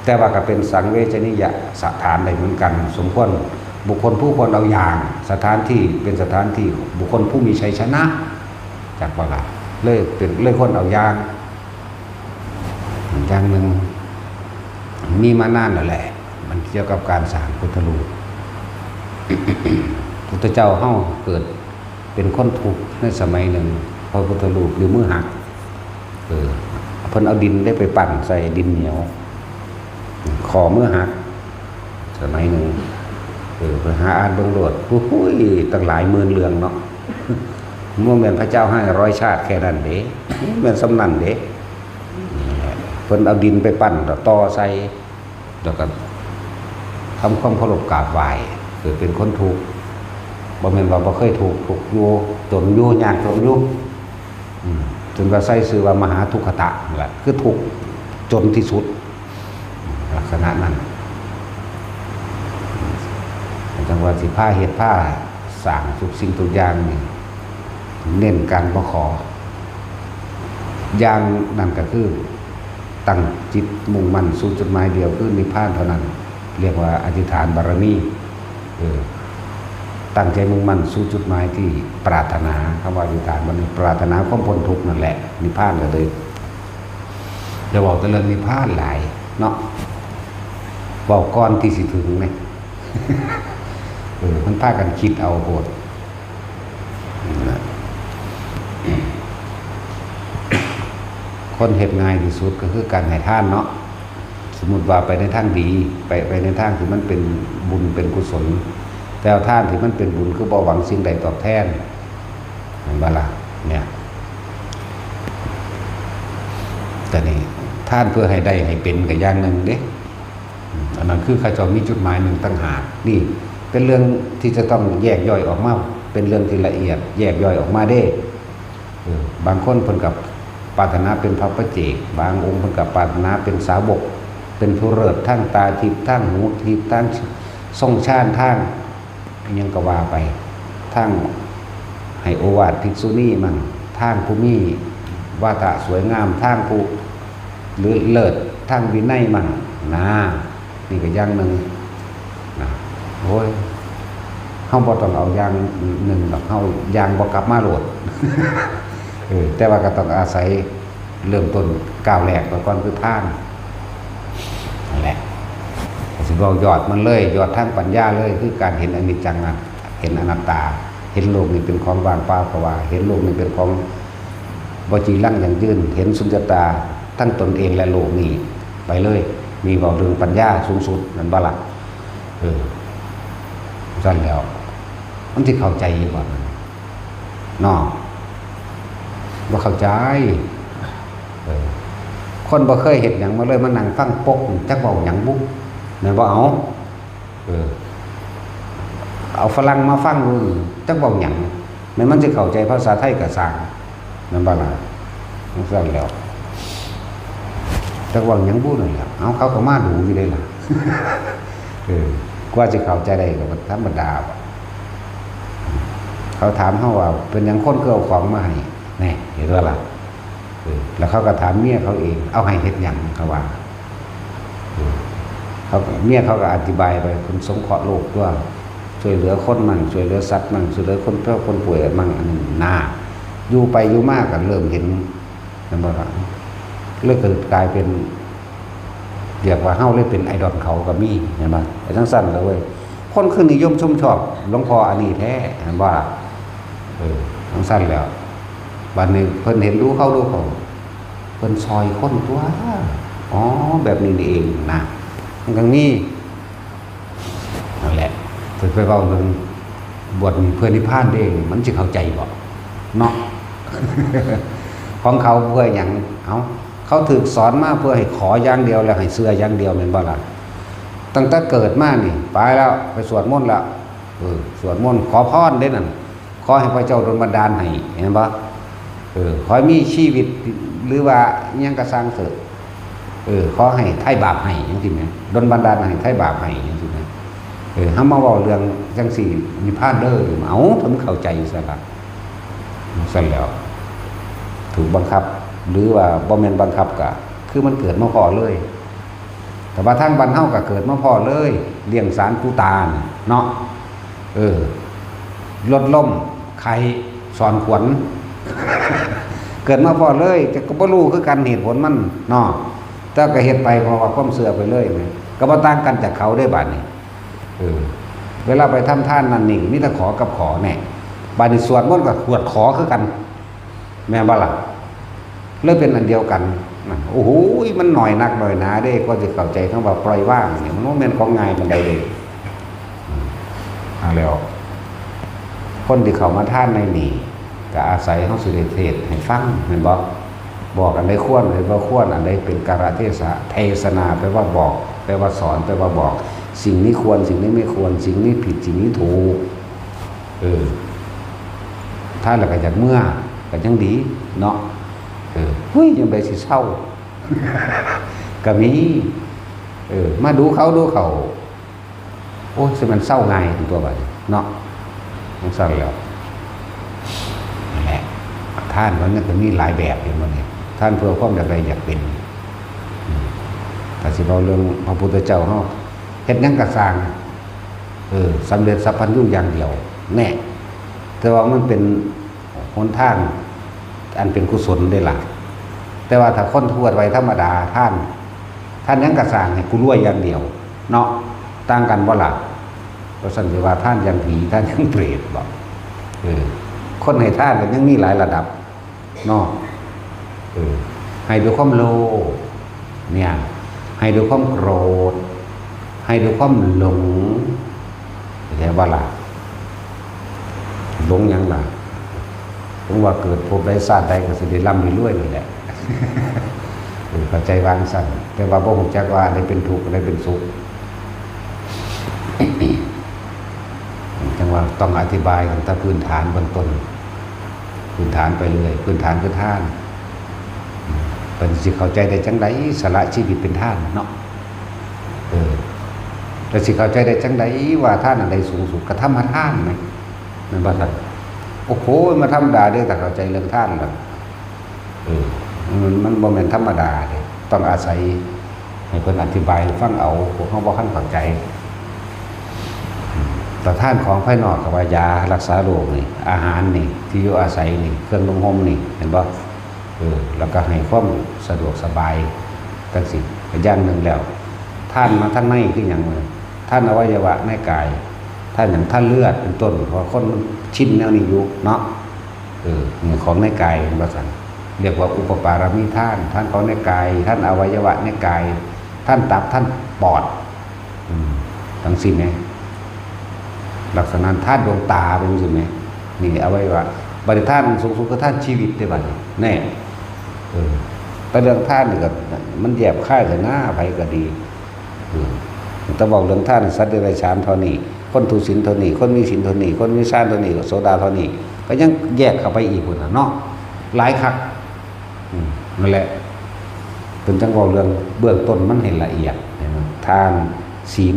แต่ว่าก็เป็นสังเวชนียสถานได้เหมือนกัน สมควร บุคคลผู้ควรเอาอย่าง สถานที่เป็นสถานที่บุคคลผู้มีชัยชนะ จักบ่ล่ะ เลยเป็น เลยควรเอาอย่าง อย่างหนึ่ง มีมานานแล้วแหละ มันเกี่ยวกับการสร้างพุทธรูป พุทธเจ้าเฮาเกิดเป็นคนทุกข์ในสมัยหนึ่ง พระพุทธรูปอยู่มือหัก เออ เพิ่นเอาดินได้ไปปั้นใส่ดินเหนียว ข้อมือหัก สมัยหนึ่ง เออ ไปหาอ่านเบิ่งโลด โอ้ย ตั้งหลายหมื่นเรื่องเนาะ บ่แม่นพระเจ้าให้ร้อยชาติแค่นั้นเด้ แม่นส่ำนั้นเด้ นี่แหละ เพิ่นเอาดินไปปั้นแล้วต่อใส่ แล้วก็ทำความเคารพกราบไหว้ เกิดเป็นคนทุกข์ บ่แม่นว่าบ่เคยทุกข์ ทุกข์อยู่ จนอยู่ ยากจนอยู่ อืม จนว่าใส่ชื่อว่ามหาทุกขตะนั่นแหละ คือทุกข์จนที่สุด ลักษณะนั้น จังว่าสิพาเฮ็ดพาสร้างทุกสิ่งทุกอย่างนี่ เน้นการบ่ขอ อย่างนั้นก็คือตั้งจิตมุ่งมั่นสู่จุดหมายเดียวคือนิพพานเท่านั้น เรียกว่าอธิษฐานบารมี เออ ตั้งใจมุ่งมั่นสู่จุดหมายที่ปรารถนา คำว่าอธิษฐานบารมี ปรารถนาความพ้นทุกข์นั่นแหละ นิพพานก็เลย อย่าเว้าแต่เรื่องนิพพานหลายเนาะ เว้าก่อนที่สิถึงเนี่ย เออ มันพากันคิดเอาโพด นั่นล่ะ คนเฮ็ดง่ายที่สุดก็คือการให้ทานเนาะ สมมุติว่าไปในทางดี ไป ไปในทางที่มันเป็นบุญเป็นกุศล แต่เอาทานที่มันเป็นบุญคือบ่หวังสิ่งใดตอบแทน เห็นบ่ล่ะ เนี่ย แต่นี่ ทานเพื่อให้ได้ให้เป็นก็อย่างหนึ่งเด้ อืม อันนั้นคือเขาเจ้ามีจุดหมายหนึ่งต่างหาก นี่เป็นเรื่องที่จะต้องแยกย่อยออกมา เป็นเรื่องที่ละเอียด แยกย่อยออกมาเด้ เออ บางคนเพิ่นก็ปรารถนาเป็นพระปัจเจก บางองค์เพิ่นก็ปรารถนาเป็นสาวก เป็นผู้เลิศ ทั้งตาทิพย์ ทั้งหูทิพย์ ทั้งทรงฌาน ทั้ง อิหยังก็ว่าไป ทั้งให้โอวาทภิกษุณีมั่ง ทั้งผู้มีวาทะสวยงาม ทั้งผู้เลิศ ทั้งวินัยมั่ง นะ นี่ก็อย่างหนึ่ง นะ โอ้ย เฮาบ่ต้องเอาอย่างหนึ่งดอก เฮาย่างบ่กลับมาโลด เออ แต่ว่าก็ต้องอาศัยเริ่มต้นก้าวแรกไปก่อนคือทาน นั่นแหละ ก็สิเว้ายอดมันเลย ยอดทางปัญญาเลย คือการเห็นอนิจจังนะ เห็นอนัตตา เห็นโลกนี้เป็นของว่างเปล่าก็ว่า เห็นโลกนี้เป็นของบ่จีรังยั่งยืน เห็นสุญญตาทั้งตนเองและโลกนี้ไปเลย มีเว้าเรื่องปัญญาสูงสุด นั่นบ่ล่ะ เออ ซั่นแล้ว มันสิเข้าใจอยู่บ่ เนาะ บ่เข้าใจ เออ คนบ่เคยเฮ็ดหยังมาเลย มานั่งฟังปก จักเว้าหยังบุ แม่นบ่ เอา เออ เอาฝรั่งมาฟังดูนี่ จักเว้าหยัง แม่นมันสิเข้าใจภาษาไทยก็ซ่าง แม่นบ่ล่ะ จั่งซั่นแล้ว จักเว้าหยังบุนั่นแหละ เอา เขาก็มาดูอยู่เด้ล่ะ เออ กว่าสิเข้าใจได้ก็ธรรมดา เขาถามเฮาว่า เป็นหยังคนคือเอาของมาให้ แน่ เห็นบ่ล่ะ เออ แล้วเขาก็ถามเมียเขาเอง เอาให้เฮ็ดหยัง เขาว่า เออ เขาก็ เมียเขาก็อธิบายไป เพิ่นสงเคราะห์โลกตั๊ว ช่วยเหลือคนมั่ง ช่วยเหลือสัตว์มั่ง ช่วยเหลือคนแพ้วคนป่วยมั่ง อันนั้นนา อยู่ไปอยู่มาก็เริ่มเห็น แม่นบ่ล่ะ เลยเกิดกลายเป็น เรียกว่าเฮาเลยเป็นไอดอลเขาก็มี เห็นบ่ ไอ้จั่งซั่นล่ะเว้ย คนคือนิยมชมชอบหลวงพ่ออันนี้แท้ เห็นบ่ล่ะ เออ จั่งซั่นแล้ว บัดนี้เพิ่นเห็นดูเขาดูเขา เพิ่นซ่อยคนตั๊ว อ๋อ แบบนี้นี่เองนะ มันก็มี นั่นแหละ เพิ่นไปเว้าเรื่องบวชนี่เพื่อนิพพานเด้ มันสิเข้าใจบ่ เนาะ ของเขาเพื่อหยัง เอ้า เขาถูกสอนมาเพื่อให้ขออย่างเดียว แล้วให้เชื่ออย่างเดียว แม่นบ่ล่ะ ตั้งแต่เกิดมานี่ ไปแล้ว ไปสวดมนต์แล้ว เออ สวดมนต์ขอพรเด้นั่น ขอให้พระเจ้าดลบันดาลให้ เห็นบ่ เออ ขอให้มีชีวิต หรือว่าอิหยังก็ซ่างเถาะ เออ ขอให้ไถ่บาปให้ จั่งซี้แหม ดลบันดาลให้ไถ่บาปให้ จั่งซี้แหม เออ เฮามาเว้าเรื่องจั่งซี้ นิพพานเด้อ เอ้า ถ้ามันเข้าใจซั่นล่ะ ซั่นแล้ว ถูกบังคับ หรือว่าบ่แม่นบังคับกะ คือมันเกิดมาพ้อเลย แต่ว่าทางบ้านเฮากะเกิดมาพ้อเลย เลี้ยงสารปูตาน่ะเนาะ เออ รถล้ม ไข้ สอนขวัญ เกิดมาพ้อเลย แต่ก็บ่รู้คือกันเหตุผลมันเนาะ แต่ก็เฮ็ดไปเพราะว่าความเชื่อไปเลยแหม ก็บ่ต่างกันจากเขาเด้บาดนี้ เออ เวลาไปทำทานนั่นนี่ มีแต่ขอกับขอแน่ บาดนี้สวดมนต์ก็ขวดขอคือกัน แม่นบ่ล่ะ เลยเป็นอันเดียวกัน นั่น โอ้โห มันหน่อยนักหน่อยหนาเด้ กว่าสิเข้าใจคำว่าปล่อยวางนี่ มันบ่แม่นของง่ายปานใดเด้ อืม เอาแล้ว คนที่เข้ามาทานในนี่ ก็อาศัยเฮาสิได้เทศน์ให้ฟัง แม่นบ่ บอกอันใดควร อันใดบ่ควร อันใดเป็นกาลเทศะ เทศนา แปลว่าบอก แปลว่าสอน แปลว่าบอก สิ่งนี้ควร สิ่งนี้ไม่ควร สิ่งนี้ผิด สิ่งนี้ถูก เออ ทานแล้วก็อยากเมือ ก็ยังดีเนาะ เออ หุ้ย ยามใดสิเซา ก็มี เออ มาดูเขาดูเขา โอ้ย สิมันเซาง่ายตัวบัดนี้เนาะ จั่งซั้นแล้ว นั่นแหละ ทานมันก็มีหลายแบบอยู่มื้อนี้ ทานเพื่อความอยากได้อยากเป็น อืม ถ้าสิเว้าเรื่องพระพุทธเจ้าเฮา เฮ็ดหยังก็ซ่าง เออ สำเร็จสัพพัญญูอย่างเดียว แน่ แต่ว่ามันเป็นหนทางอันเป็นกุศลเด้ล่ะ แต่ว่าถ้าคนทั่วไปธรรมดา ทาน ทานหยังก็ซ่างให้กูรวยอย่างเดียว เนาะ ต่างกันบ่ล่ะ เพราะฉะนั้นสิว่าทานอย่างผี ทานอย่างเปรตบ่ เออ คนให้ทานก็ยังมีหลายระดับ เนาะ เออ ให้ด้วยความโลภ เนี่ย ให้ด้วยความโกรธ ให้ด้วยความหลง เข้าใจบ่ล่ะ หลงหยังล่ะ หลงว่าเกิดภพใดชาติใดก็สิได้ร่ำได้รวยนั่นแหละ เออ เข้าใจวางซั่น แต่ว่าบ่ฮู้จักว่าอันใดเป็นทุกข์ อันใดเป็นสุข จั่งว่าต้องอธิบายตั้งแต่พื้นฐานเบื้องต้น พื้นฐานไปเรื่อย พื้นฐานคือทาน เพิ่นสิเข้าใจได้จั่งใด สละชีวิตเป็นทานเนาะ เออ แล้วสิเข้าใจได้จั่งใดว่าทานอันใดสูงสุด ก็ธรรมทานไหม แม่นบ่ซั่น โอ้โห มาธรรมดาเด้อ ถ้าเข้าใจเรื่องทานแล้ว เออ มัน มันบ่แม่นธรรมดาเด้ ต้องอาศัยให้เพิ่นอธิบายฟังเอา พวกเฮาบ่ทันเข้าใจ อืม แต่ทานของภายนอกก็ว่ายารักษาโรคนี่ อาหารนี่ ที่อยู่อาศัยนี่ เครื่องนุ่งห่มนี่ เห็นบ่ เออ แล้วก็ให้ความสะดวกสบายจั่งซี้ ก็อย่างหนึ่งแล้ว ทานมาทางในคือหยังวะ ทานอวัยวะในกาย ทานหยัง ทานเลือดเป็นต้น เพราะคนมันชินแนวนี้อยู่เนาะ เออ นี่ของในกายว่าซั่น เรียกว่าอุปปารมีทาน ทานของในกาย ทานอวัยวะในกาย ทานตับ ทานปอด อืม จั่งซี้แหม ลักษณะทานดวงตาเป็นจั่งซี้แหม นี่อวัยวะ บัดนี้ทานสูงสุดคือทานชีวิตเด้บัดนี้ แน่ เออ แต่เรื่องทานนี่ก็ มันแยบคายเถอะนะ ไผก็ดี อืม แต่เว้าเรื่องทาน สัตว์เดรัจฉานเท่านี้ คนทุศีลเท่านี้ คนมีศีลเท่านี้ คนมีฌานเท่านี้ โสดาเท่านี้ ก็ยังแยกเข้าไปอีกพุ้นน่ะเนาะ หลายคัก อืม นั่นแหละ เพิ่นจั่งเว้าเรื่องเบื้องต้นมันให้ละเอียด เห็นบ่ ทาน ศีล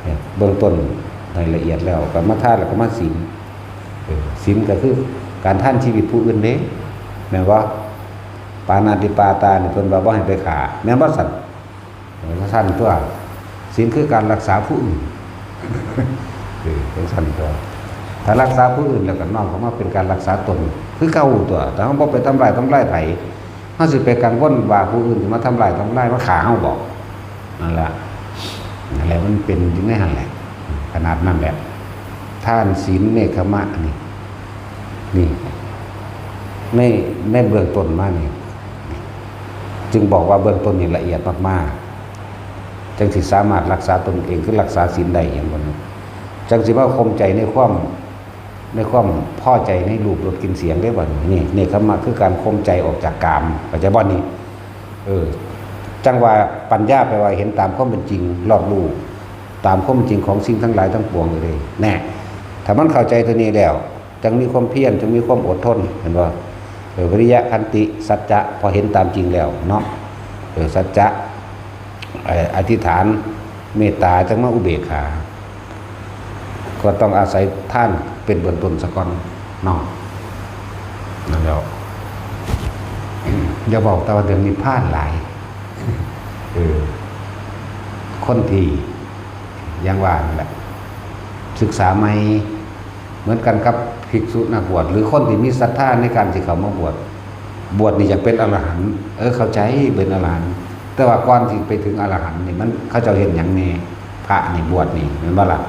เนี่ย เบื้องต้นให้ละเอียดแล้ว ก็มาทานแล้วก็มาศีล เออ ศีลก็คือการทานชีวิตผู้อื่นเด้ แม่นบ่ ปาณาติปาตานี่เพิ่นว่าบ่ให้ไปฆ่า แม่นบ่ซั่น เออ ซั่นตัว ศีลคือการรักษาผู้อื่น เออ จั่งซั่นตัว ถ้ารักษาผู้อื่นแล้วก็น้อมเข้ามาเป็นการรักษาตน คือเก่าตัว ถ้าเฮาบ่ไปทำร้ายทำลายไผ เฮาสิไปกังวลว่าผู้อื่นสิมาทำร้ายทำลาย มาฆ่าเฮาบ่ นั่นล่ะ นั่นแหละ มันเป็นอยู่ในหั่นแหละ ขนาดนั้นแหละ ทาน ศีล เนกขัมมะนี่ นี่ ใน ในเบื้องต้นมานี่ จึงบอกว่าเบื้องต้นนี่ละเอียดมากๆ จั่งสิสามารถรักษาตนเอง คือรักษาศีลได้ เห็นบ่นี่ จั่งสิมาข่มใจในความ ในความพอใจในรูปรสกลิ่นเสียงได้บัดนี้ นี่ เนกขัมมะคือการข่มใจออกจากกาม เข้าใจบ่นี่ เออ จั่งว่าปัญญาแปลว่าเห็นตามความเป็นจริง รอบรู้ตามความเป็นจริงของสิ่งทั้งหลายทั้งปวงเลย แน่ ถ้ามันเข้าใจตัวนี้แล้ว จั่งมีความเพียร จั่งมีความอดทน เห็นบ่ เออ วิริยะ ขันติ สัจจะ พอเห็นตามจริงแล้วเนาะ เออ สัจจะ เอ่อ อธิษฐาน เมตตา จั่งมาอุเบกขา ก็ต้องอาศัยทานเป็นเบื้องต้นซะก่อนเนาะ นั่นแหล้ว อย่าบอกแต่ว่าเดี๋ยวนี้พลาดหลาย เออ คนที่ยังว่านั่นแหละ ศึกษาใหม่ เหมือนกันกับภิกษุนักบวช หรือคนที่มีศรัทธาในการที่เขามาบวช บวชนี่อยากเป็นอรหันต์ เออ เข้าใจเป็นอรหันต์ แต่ว่าก่อนที่ไปถึงอรหันต์นี่มันเขาเจ้าเห็นอย่างนี้ พระนี่บวชนี่แม่นบ่ล่ะ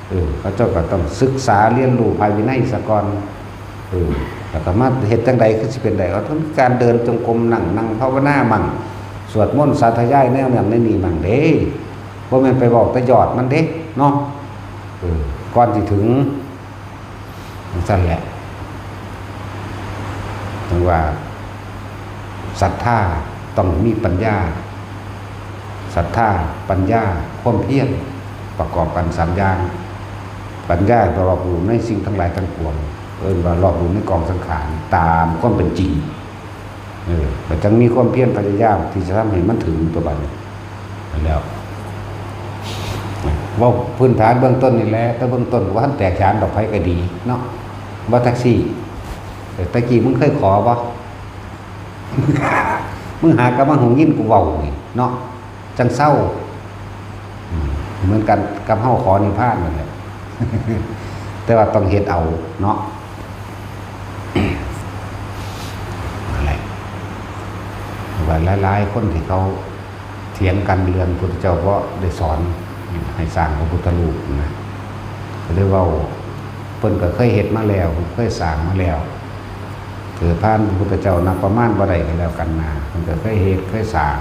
เออ เขาเจ้าก็ต้องศึกษาเรียนรู้พระวินัยซะก่อน เออ แล้วก็มาเฮ็ดจั่งใดคือสิเป็นได้ ก็ต้องการเดินจงกรม นั่ง นั่งภาวนามั่ง สวดมนต์สาธยายแนวนั้นแนวนี้มั่งเด้ บ่แม่นไปบอกแต่ยอดมันเด้ เนาะ เออ ก่อนสิถึง จั่งซั่นแหละ ถึงว่า ศรัทธาต้องมีปัญญา ศรัทธา ปัญญา ความเพียร ประกอบกันสามอย่าง ปัญญาก็รอบรู้ในสิ่งทั้งหลายทั้งปวง เอิ้นว่ารอบรู้ในกองสังขารตามความเป็นจริง เออ ก็จั่งมีความเพียรพยายามที่จะทำให้มันถึงตัวบัดนี้ นั่นแหล้ว เว้าพื้นฐานเบื้องต้นนี่แหละ แต่เบื้องต้นว่าแตกฉานดอกไผก็ดีเนาะ ว่าแท็กซี่ เออ ตะกี้มึงเคยขอบ่ มึงหากะมาหงยินกูเว้านี่เนาะ จั่งเซา อืม เหมือนกันกับเฮาขอนิพพานนั่นแหละ แต่ว่าต้องเฮ็ดเอาเนาะ นั่นแหละ ว่าหลายๆคนที่เขาเถียงกันเรื่องพุทธเจ้า เพราะได้สอนให้สร้างพระพุทธรูปนะ ก็เลยเว้า เพิ่นก็เคยเฮ็ดมาแล้ว เคยสร้างมาแล้ว เกิดผ่านพระพุทธเจ้านับประมาณบ่ได้ก็แล้วกันนะ เพิ่นก็เคยเฮ็ด เคยสร้าง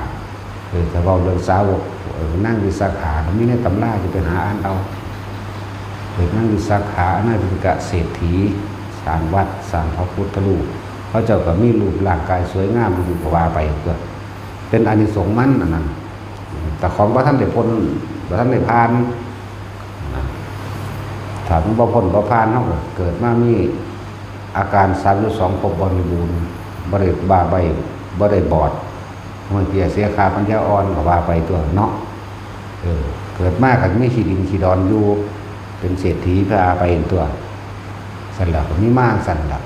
เออ ถ้าเว้าเรื่องสาวก เออ นางวิสาขา ก็มีในตำรา จะไปหาอ่านเอา เออ นางวิสาขา อนาถปิณฑิกะเศรษฐี สร้างวัด สร้างพระพุทธรูป เขาเจ้าก็มีรูปร่างกายสวยงามอยู่ ก็ว่าไปตัว เป็นอานิสงส์มันอันนั้น แต่ของบ่ทันได้พ้น บ่ทันได้ผ่านนะ ถ้ามันบ่พ้นบ่ผ่าน เฮาก็เกิดมามีอาการสามสิบสองครบบริบูรณ์ บ่ได้บ้าใบ้ บ่ได้บอด มันเปียเสียขาปัญญาอ่อนก็ว่าไปตัวเนาะ เออ เกิดมาก็มีขี้ดินขี้ดอนอยู่ เป็นเศรษฐีพาไปตัว ซั่นแหละ ก็มีมาซั่นแหละ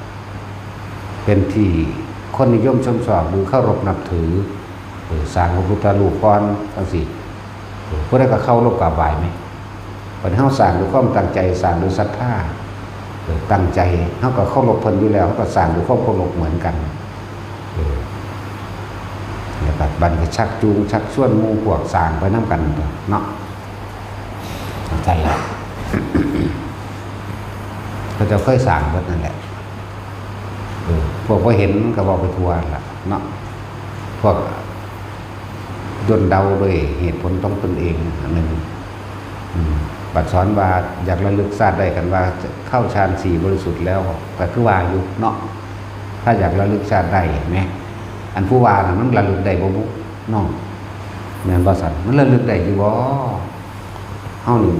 เป็นที่คนนิยมชมชอบ หรือเคารพนับถือ เออ สร้างพระพุทธรูปก่อนจั่งซี้ เออ ผู้ใดก็เคารพกราบไหว้แหม บัดเฮาสร้างด้วยความตั้งใจ สร้างด้วยศรัทธา เออ ตั้งใจ เฮาก็เคารพเพิ่นอยู่แล้ว เฮาก็สร้างด้วยความเคารพเหมือนกัน เออ แล้วก็บัดนี้ก็ชักจูงชักชวนหมู่พวกสร้างไปนำกันเนาะ จั่งซั่นล่ะ เขาเจ้าเคยสร้างเบิดนั่นแหละ เออ พวกบ่เห็นมันก็เว้าไปทั่วล่ะเนาะ พวกย่นเดาโดยเหตุผลของตนเองอันหนึ่ง อืม บัดสอนว่าอยากระลึกชาติได้ กันว่าเข้าฌานสี่บริสุทธิ์แล้ว ก็คือว่าอยู่เนาะ ถ้าอยากระลึกชาติได้แหม อันผู้ว่าน่ะมันระลึกได้บ่บุเนาะ แม่นบ่ซั่น มันระลึกได้อยู่บ่ เฮานี่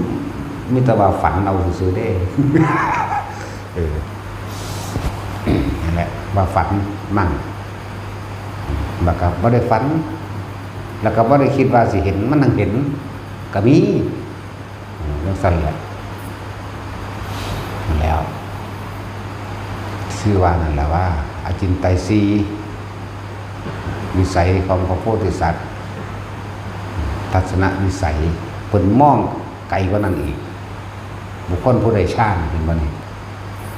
มีแต่ว่าฝันเอาซื่อๆเด้ เออ นั่นแหละ ว่าฝันมั่ง แล้วก็บ่ได้ฝัน แล้วก็บ่ได้คิดว่าสิเห็น มันนั่งเห็น ก็มี อืม จั่งซั่นแหละ แล้ว ชื่อว่านั่นแหละว่า อจินไตยสี่ วิสัยของพระโพธิสัตว์ ทัศนวิสัย เพิ่นมองไกลกว่านั้นอีก บุคคลผู้ได้ฌาน เห็นบ่นี่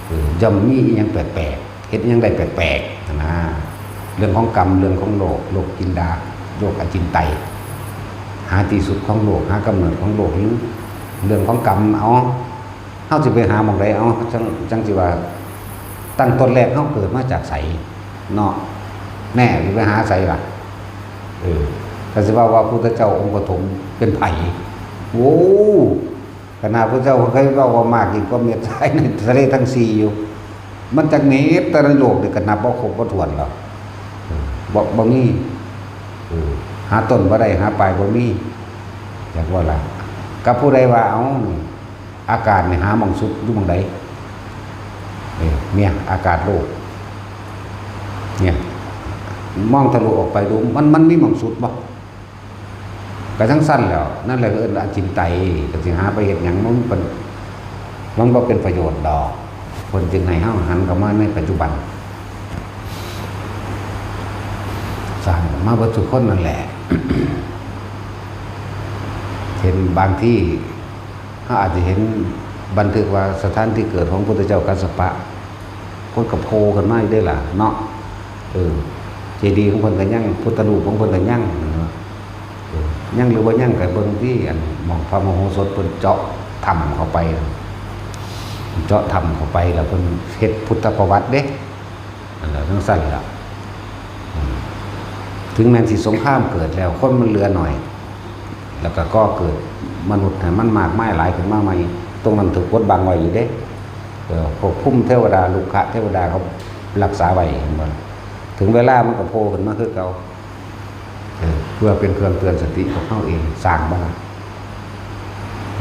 เออ ย่อมมีอิหยังแปลกๆ เฮ็ดอิหยังได้แปลกๆ นะ เรื่องของกรรม เรื่องของโลก โลกจินดา โลกอจินไตย หาที่สุดของโลก หากำเนิดของโลก หรือเรื่องของกรรม เอา เฮาสิไปหาหม่องใด เอา จั่ง จั่งสิว่า ตั้งต้นแรกเฮาเกิดมาจากไสเนาะ แน่ สิไปหาไสล่ะ เออ ถ้าสิว่า ว่าพุทธเจ้าองค์ปฐมเป็นไผ โอ้ ขนาดพุทธเจ้าเคยเว้าว่ามากยิ่งกว่าเม็ดทรายในทะเลทั้งสี่อยู่ มันจักเม็ด แต่ในโลกนี่ก็นับบ่ครบบ่ถ้วนแล้ว เออ บ่ บ่มี เออ หาต้นบ่ได้ หาปลายบ่มี จักว่าล่ะ กับผู้ใดว่า เอ้า อากาศนี่หาหม่องสุดอยู่หม่องใด เออ เนี่ย อากาศโลก เนี่ย มองทะลุออกไปดู มัน มันมีหม่องสุดบ่ ก็จั่งซั่นแหล้ว นั่นแหละเอิ้นอจินไตย ก็สิหาไปเฮ็ดหยัง มันเป็น มันบ่เป็นประโยชน์ดอก เพิ่นจึงให้เฮาหันเข้ามาในปัจจุบัน มาเบิดทุกคนนั่นแหละ เห็นบางที่เขาอาจจะเห็นบันทึกว่าสถานที่เกิดของพุทธเจ้ากัสสปะ คนก็โผล่ขึ้นมาอยู่ได้ล่ะเนาะ เออ เจดีย์ของเพิ่นก็ยัง พุทธรูปของเพิ่นก็ยังเนาะ เออ ยังหรือบ่ยังก็เบิ่งที่อันหม่องพระมโหสถเพิ่นเจาะถ้ำเข้าไป เจาะถ้ำเข้าไปแล้วเพิ่นเฮ็ดพุทธประวัติเด้ นั่นแหละจั่งซั่นล่ะ อืม ถึงแม้นสิสงครามเกิดแล้ว คนมันเหลือหน่อย แล้วก็ก่อเกิดมนุษย์ให้มันมากมายหลายขึ้นมาใหม่ ตรงนั้นถูกบดบังไว้อยู่เด้ เออ พวกภูมิเทวดา รุกขเทวดาเขารักษาไว้ เห็นบ่ล่ะ ถึงเวลามันก็โผล่ขึ้นมาคือเก่า เออ เพื่อเป็นเครื่องเตือนสติของเฮาเอง สร้างบ่ล่ะ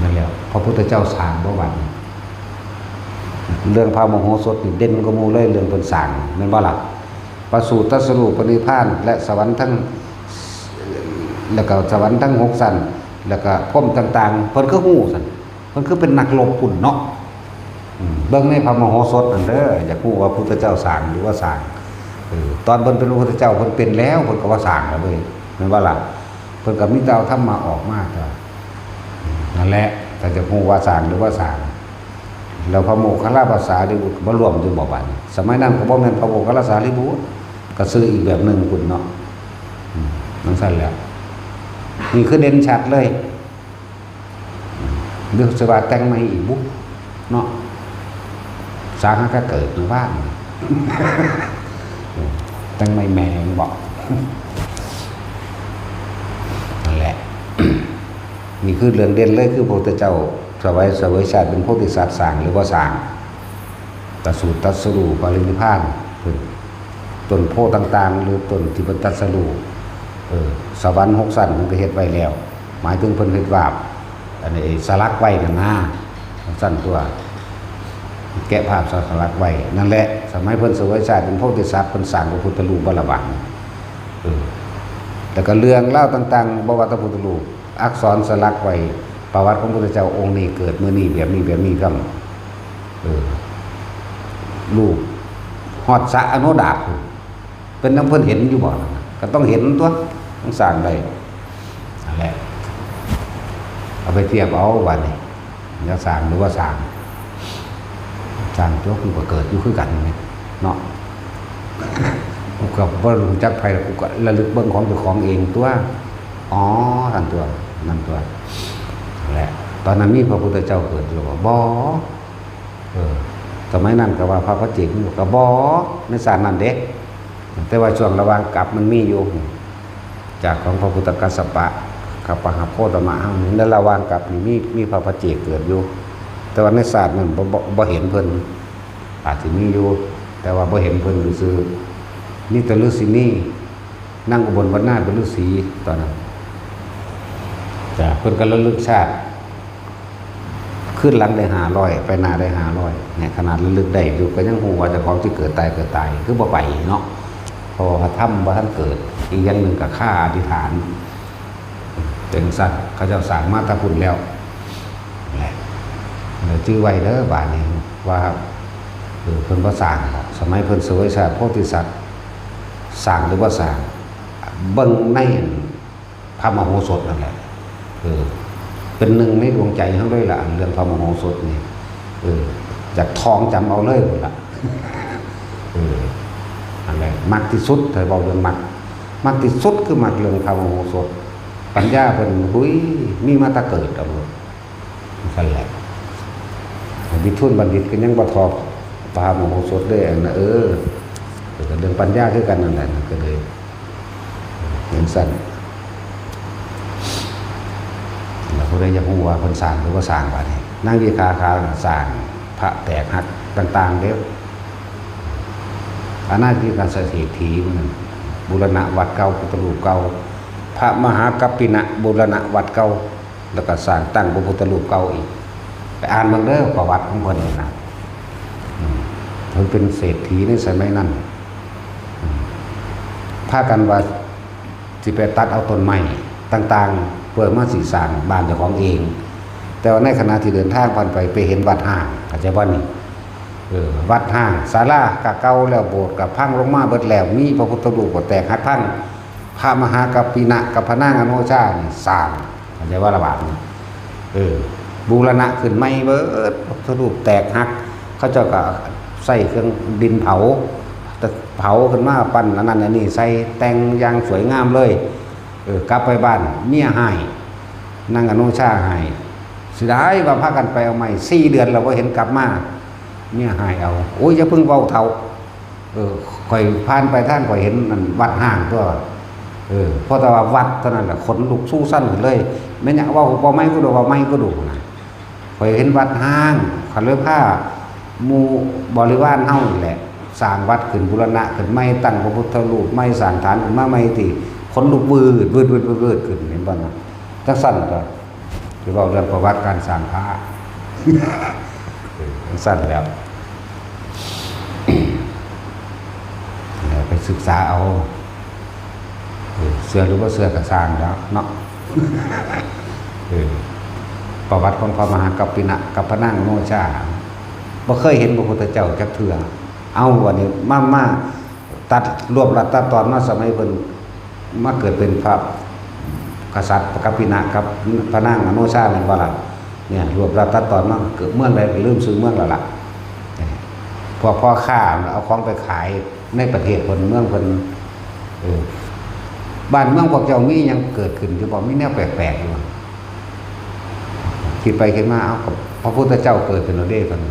นั่นแหละ พระพุทธเจ้าสร้างบ่บัดนี้ เรื่องพระมโหสถนี่เด่นกว่าหมู่เลย เรื่องเพิ่นสร้าง แม่นบ่ล่ะ ประสูติตรัสรู้ปรินิพพาน และสวรรค์ทั้ง แล้วก็สวรรค์ทั้งหกชั้น แล้วก็พรหมต่างๆ เพิ่นคือฮู้ซั่น เพิ่นคือเป็นนักรบพุ้นเนาะ อืม เบิ่งในพระมโหสถนั่นเด้อ อยากฮู้ว่าพุทธเจ้าสร้างหรือว่าสร้าง เออ ตอนเพิ่นเป็นพระพุทธเจ้าเพิ่นเป็นแล้ว เพิ่นก็ว่าสร้างแล้วเว้ย แม่นบ่ล่ะ เพิ่นก็มีแต่เอาธรรมะออกมา นั่นแหละ ถ้าจะฮู้ว่าสร้างหรือว่าสร้าง แล้วพระโมคคัลลาภาษาลิบุตรบ่รวมอยู่บ่บัดนี้ สมัยนั้นก็บ่แม่นพระโมคคัลลาสารีบุตร ก็ชื่ออีกแบบหนึ่งพุ้นเนาะ อืม จั่งซั่นแหละ นี่คือเด่นชัดเลย อืม หรือสิว่าแต่งใหม่อีกบุเนาะ สร้างหาก็เกิดอยู่บ้าน อืม แต่งใหม่แม่งบอก นั่นแหละ นี่คือเรื่องเด่นเลย คือพระพุทธเจ้าเสวย เสวยชาติเป็นโพธิสัตว์ สร้างหรือบ่สร้าง ประสูติตรัสรู้ปรินิพพาน ต้นโพธิ์ต่างๆ หรือต้นที่เพิ่นตรัสรู้ เออ สวรรค์หกชั้นเพิ่นก็เฮ็ดไว้แล้ว หมายถึงเพิ่นเฮ็ดวาด อันนี้สลักไว้นั่นนะ จั่งซั่นตัว แกะภาพสลักไว้ นั่นแหละ สมัยเพิ่นเสวยชาติเป็นโพธิสัตว์ เพิ่นสร้างพระพุทธรูปบ่ล่ะบัดนี้ เออ แล้วก็เรื่องราวต่างๆ บ่ว่าแต่พุทธรูป อักษรสลักไว้ ประวัติของพุทธเจ้าองค์นี้เกิดมื้อนี้แบบนี้แบบนี้ครับ เออ รูปฮอดสระอโนดาต เป็นนำเพิ่นเห็นอยู่บ่นั่นน่ะ ก็ต้องเห็นตัว ต้องสร้างได้ นั่นแหละ เอาไปเทียบเอาบัดนี้ จะสร้างหรือว่าสร้าง สร้างตัว กูก็เกิดอยู่คือกันนี่เนาะ กูก็บ่รู้จักไผ กูก็ระลึกเบิ่งของเจ้าของเองตัว อ๋อ นั่นตัว นั่นตัว นั่นแหละ ตอนนั้นมีพระพุทธเจ้าเกิดอยู่บ่ บ่ เออ สมัยนั้นก็ว่าพระปัจเจกมีบ่ ก็บ่ ในชาตินั้นเด้ แต่ว่าช่วงระหว่างกลับมันมีอยู่ จากของพระพุทธกัสสปะ กับปหาโคตมะเฮานี่ ในระหว่างกลับนี่มี มีพระปัจเจกเกิดอยู่ แต่ว่าในชาตินั้นบ่ บ่ บ่เห็นเพิ่น อาจสิมีอยู่ แต่ว่าบ่เห็นเพิ่นซื่อๆ มีแต่ฤาษีนี นางอุบลวรรณาเป็นฤาษีตอนนั้น จ้ะ เพิ่นก็ระลึกชาติ คืนหลังได้ห้าร้อย ไปหน้าได้ห้าร้อย เนี่ย ขนาดระลึกได้อยู่ก็ยังฮู้ว่าเจ้าของสิเกิดตาย เกิดตาย คือบ่ไปเนาะ เพราะว่าพระธรรมบ่ทันเกิด อีกอย่างหนึ่งก็คาอธิษฐาน จั่งซั่น เขาเจ้าสร้างมาแต่พุ้นแล้ว แหละ เดี๋ยวจื่อไว้เด้อบาดนี้ ว่า เออ เพิ่นบ่สร้างดอก สมัยเพิ่นเสวยชาติโพธิสัตว์ สร้างหรือบ่สร้าง เบิ่งในพระมโหสถนั่นแหละ เออ เป็นหนึ่งในดวงใจเฮาเลยล่ะ อันเรื่องพระมโหสถนี่ เออ อยากท่องจำเอาเลยพุ้นล่ะ เออ อันแหละ มักที่สุด ถ้าเว้าเรื่องมัก มักที่สุดคือมักเรื่องพระมโหสถ ปัญญาเพิ่น หุย มีมาแต่เกิดเอาโลด นั่นแหละ วิทูลบัณฑิตก็ยังบ่ทอพระมโหสถเลย อันน่ะ เออ ก็เรื่องปัญญาคือกันนั่นแหละ ก็เลย เห็นซั่น แล้วผู้ใดอยากฮู้ว่าเพิ่นสร้างหรือบ่สร้างบาดนี้ นางวิสาขาสร้างพระแตกหักต่างๆ เด้อ อาณาธิกาเศรษฐีมัน บูรณะวัดเก่า พุทธรูปเก่า พระมหากัปปินะ บูรณะวัดเก่า แล้วก็สร้างตั้งพระพุทธรูปเก่าอีก ไปอ่านเบิ่งเด้อ ประวัติของเพิ่นนี่นะ อืม เพิ่นเป็นเศรษฐีในสมัยนั้น อืม พากันว่าสิไปตัดเอาต้นไม้ต่างๆ เพื่อมาสิสร้างบ้านเจ้าของเอง แต่ว่าในขณะที่เดินทางผ่านไป ไปเห็นวัดฮ้าง เข้าใจบ่นี่ เออ วัดฮ้าง ศาลากะเก่าแล้ว โบสถ์กะพังลงมาเบิดแล้ว มีพระพุทธรูปก็แตกหักพัง พระมหากัปปินะกับพระนางอโนชานี่สร้าง เข้าใจว่าละบาดนี่ เออ บูรณะขึ้นใหม่เบิด พระพุทธรูปแตกหัก เขาเจ้าก็ใส่เครื่องดินเผา เผาขึ้นมาปั้นอันนั้นอันนี้ใส่แต่งอย่างสวยงามเลย เออ กลับไปบ้านเมียหาย นางอโนชาหาย เสียดายว่าพากันไปเอาใหม่สี่เดือนแล้วบ่เห็นกลับมา เมียหายเอา โอ้ย อย่าเพิ่งเว้าเฒ่า เออ ข่อยผ่านไปทางข่อยเห็นนั่นวัดฮ้างตัว เออ พอแต่ว่าวัดเท่านั้นแหละขนลุกสู้สั่นขึ้นเลย แม่นหยัง เว้าบ่ใหม่ก็ดู เว้าใหม่ก็ดูนะ ข่อยเห็นวัดฮ้าง ข้อยเลยพาหมู่บริวารเฮานี่แหละ สร้างวัดขึ้นบูรณะขึ้นใหม่ ตั้งพระพุทธรูปใหม่ สร้างฐานขึ้นมาใหม่ ที่ขนลุกวืดวืดวืดวืดวืดขึ้น เห็นบ่นะ จั่งซั่นก็ สิเว้าเรื่องประวัติการสร้างพระ เออ จั่งซั่นแล้ว ไปศึกษาเอา เออ เชื่อหรือบ่เชื่อก็ซ่างแล้วเนาะ เออ ประวัติของพระมหากัปปินะกับพระนางอโนชา บ่เคยเห็นพระพุทธเจ้าจักเทื่อ เอา วันนี้มา มาตัด รวบรัดตัดตอนมาสมัยเพิ่นมาเกิดเป็นพระกษัตริย์กัปปินะกับพระนางอโนชาแม่นบ่ล่ะ เนี่ย รวบรัดตัดตอนมาเกิดเมืองใดก็ลืมชื่อเมืองแล้วล่ะ พวกพ่อค้าเอาของไปขายในประเทศเพิ่นเมืองเพิ่น เออ บ้านเมืองพวกเจ้ามีหยังเกิดขึ้นอยู่บ่ มีแนวแปลกๆอยู่บ่ คิดไปคิดมา เอ้า ก็พระพุทธเจ้าเกิดขึ้นแล้วเด้ เพิ่น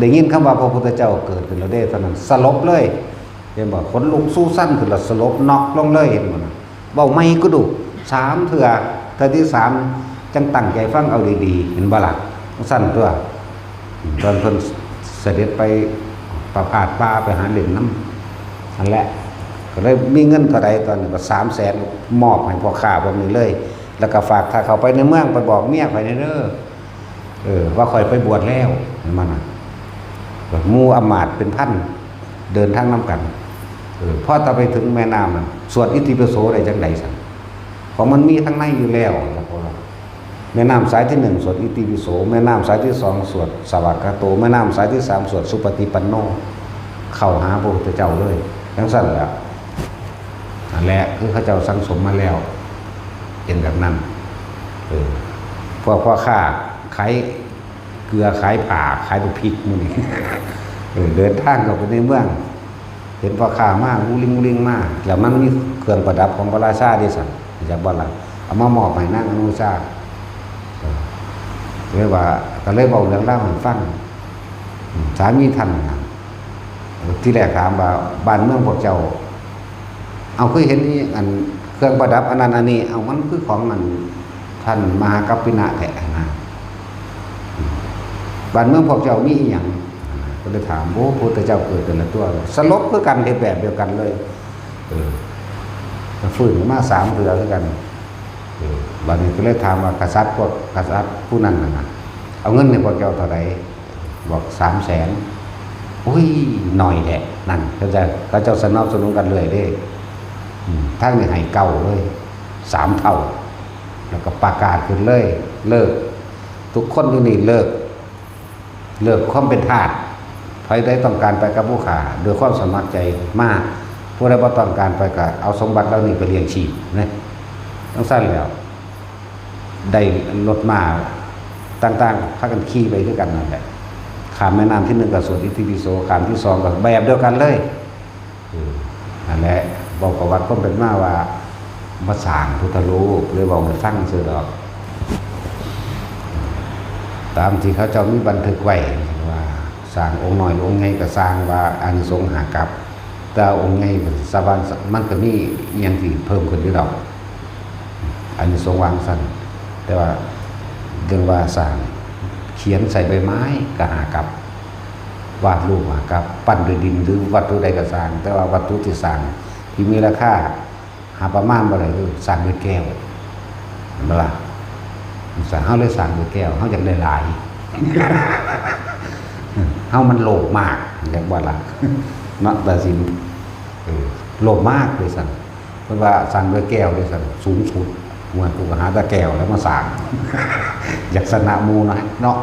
ได้ยินคำว่าพระพุทธเจ้าเกิดขึ้นแล้วเด้ เท่านั้นสลบเลย เห็นบ่ ขนลุกสู้สั่นขึ้นแล้วสลบน็อกลงเลย เห็นบ่นะ เว้าใหม่ก็ดู สามเทื่อ เทื่อที่สามจั่งตั้งใจฟังเอาดีๆ เห็นบ่ล่ะ จั่งซั่นตัว ตอนเพิ่นเสด็จไปประพาสป่าไปหาเล่นนำ นั่นแหละ ก็เลยมีเงินเท่าใดตอนนั้นก็สามแสน มอบให้พ่อค้าพวกนี้เลย แล้วก็ฝากถ้าเข้าไปในเมืองไปบอกเมียข่อยแหน่เด้อ เออ ว่าข่อยไปบวชแล้ว เห็นบ่นะ หมู่อำมาตย์เป็นพัน เดินทางนำกัน เออ พอแต่ไปถึงแม่น้ำนั่น สวดอิติปิโสได้จั่งใดซั่น ของมันมีทั้งในอยู่แล้ว แล้วก็ แม่น้ำสายที่หนึ่งสวดอิติปิโส แม่น้ำสายที่สองสวดสวากขาโต แม่น้ำสายที่สามสวดสุปฏิปันโน เข้าหาพระพุทธเจ้าเลย จั่งซั่นแหละ นั่นแหละ คือเขาเจ้าสั่งสมมาแล้ว เป็นแบบนั้น เออ พวกพ่อค้าขายเกลือขายผ้าขายบักพริกหมู่นี้ เออ เดินทางเข้าไปในเมือง เห็นพ่อค้ามา อู้ลิงอู้ลิงมา แล้วมันมีเครื่องประดับของพระราชาเด้ซั่น จักบ่ล่ะ เอามามอบให้นางอโนชา เออ เลยว่า ก็เลยเว้าเรื่องราวให้ฟัง อืม สามีท่านน่ะ ทีแรกถามว่า บ้านเมืองพวกเจ้า เอา เคยเห็นอีอันเครื่องประดับอันนั้นอันนี้ เอา มันคือของอันท่านมหากัปปินะแท้นะ อืม บ้านเมืองพวกเจ้ามีอีหยัง ก็เลยถาม โอ้ พระพุทธเจ้าเกิดขึ้นแล้วตัว สลบคือกัน เฮ็ดแบบเดียวกันเลย เออ ก็ฟื้นมาสามเทื่อคือกัน เออ บัดนี้ก็เลยถามว่ากษัตริย์พวกกษัตริย์ผู้นั้นน่ะนะ เอาเงินให้พวกเจ้าเท่าใด บอกสามแสน อุ้ย น้อยแท้ นั่น เขาจะ เขาเจ้าสนับสนุนกันเรื่อยเด้ อืม ทางนี้ให้เก้าเลย สามเท่า แล้วก็ประกาศขึ้นเลย เลิก ทุกคนอยู่นี่เลิก เลิกความเป็นทาส ใผใดต้องการไปกับผู้ข้า ด้วยความสมัครใจมา ผู้ใดบ่ต้องการไปก็เอาสมบัติเหล่านี้ไปเลี้ยงชีพนะ จั่งซั่นแล้ว ได้รถม้าต่างๆ พากันขี่ไปคือกันนั่นแหละ ข้ามแม่น้ำที่หนึ่งก็สวดอิติปิโส ข้ามที่สองก็แบบเดียวกันเลย เออ นั่นแหละ บอกประวัติความเป็นมาว่า มาสร้างพุทธรูป เลยเว้าให้ฟังซื่อดอก ตามที่เขาเจ้ามีบันทึกไว้ว่า สร้างองค์น้อยองค์ใหญ่ก็สร้างว่าอานิสงส์ห้ากัป แต่องค์ใหญ่สะพานมันก็มีอิหยังที่เพิ่มขึ้นอยู่ดอก อานิสงส์วางซั่น แต่ว่าเรื่องว่าสร้าง เขียนใส่ใบไม้ก็ห้ากัป วาดรูปห้ากัป ปั้นด้วยดินหรือวัตถุใดก็สร้าง แต่ว่าวัตถุที่สร้างที่มีราคา หาประมาณบ่ได้ คือสร้างด้วยแก้ว เห็นบ่ล่ะ สร้าง เฮาเลยสร้างด้วยแก้ว เฮาอยากได้หลาย เฮามันโลภมาก อยากว่าล่ะ เนาะ ตัดสิน เออ โลภมากเลยซั่น เพิ่นว่าสร้างด้วยแก้วเลยซั่น สูงสุด ว่ากูก็หาแต่แก้วแล้วมาสร้าง อยากชนะหมู่นะ เนาะ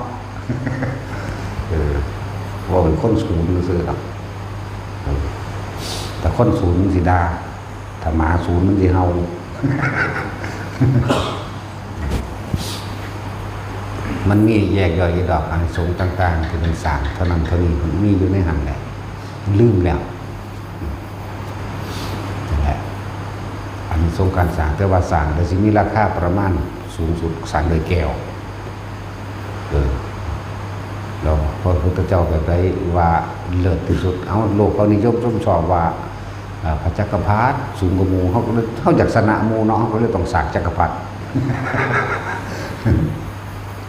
เออ ว่าเป็นคนสูงซื่อๆดอก เออ แต่คนสูงมันสิด่า ถ้าหมาสูนมันสิเห่า มันมีแยกย่อยอยู่ดอก อานิสงส์ต่างๆ ที่มันสร้างเท่านั้นเท่านี้ มันมีอยู่ในหั้นแหละ ลืมแล้ว นั่นแหละ อานิสงส์การสร้าง แต่ว่าสร้างแต่สิมีราคาประมาณสูงสุด สร้างด้วยแก้ว เออ แล้วพระพุทธเจ้าก็ได้ว่าเลิศที่สุด เอา โลกเขานิยมชมชอบว่า อ่า พระจักรพรรดิสูงกว่าหมู่ เขาก็เลย เขาอยากชนะหมู่เนาะ เขาก็เลยต้องสร้างจักรพรรดิ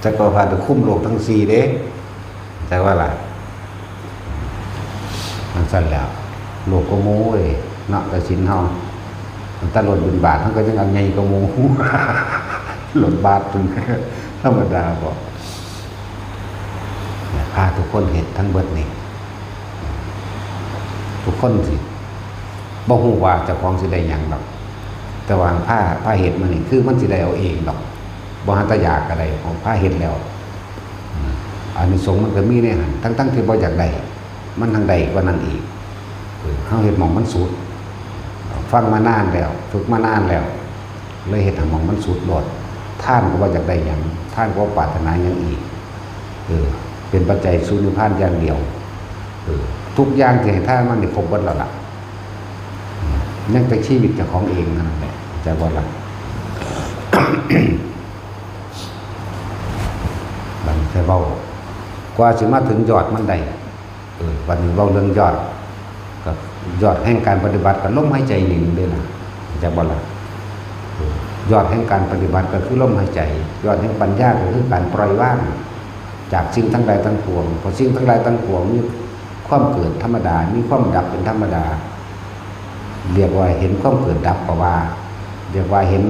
จักรพรรดิคุ้มโลกทั้งสี่เด้ แต่ว่าล่ะ มันสั้นแล้ว โลกก็โม้เว้ย เนาะ แต่ศีลเฮา มันตลอดบิณฑบาต มันก็ยังเอาใหญ่กว่าหมู่ หลดบาตรเป็นธรรมดาบ่ เนี่ย พาทุกคนเฮ็ดทั้งเบิดนี่ ทุกคนสิบ่ฮู้ว่าเจ้าของสิได้หยังดอก แต่ว่าพา พาเฮ็ดมานี่ คือมันสิได้เอาเองดอก บ่หาแต่อยากก็ได้ ของพาเฮ็ดแล้ว อืม อานิสงส์มันก็มีในหั้น ทั้งๆที่บ่อยากได้ มันทั้งได้กว่านั้นอีก เออ เฮาเฮ็ดหม่องมันสุด ฟังมานานแล้ว ฝึกมานานแล้ว เลยเฮ็ดให้หม่องมันสุดโลด ทานก็บ่อยากได้หยัง ทานก็บ่ปรารถนาหยังอีก เออ เป็นปัจจัยสู่นิพพานอย่างเดียว เออ ทุกอย่างที่ให้ทานมันนี่ครบเบิดแล้วล่ะ อืม ยังแต่ชีวิตเจ้าของเองเท่านั้นแหละ เข้าใจบ่ล่ะ บัดนี้ค่อยเว้า กว่าสิมาถึงยอดมันได้ เออ บัดนี้เว้าเรื่องยอด ก็ยอดแห่งการปฏิบัติก็ลมหายใจนี่เด้ล่ะ เข้าใจบ่ล่ะ เออ ยอดแห่งการปฏิบัติก็คือลมหายใจ ยอดแห่งปัญญาก็คือการปล่อยวางจากสิ่งทั้งหลายทั้งปวง เพราะสิ่งทั้งหลายทั้งปวงมีความเกิดธรรมดา มีความดับเป็นธรรมดา เรียกว่าเห็นความเกิดดับก็ว่า เรียกว่าเห็น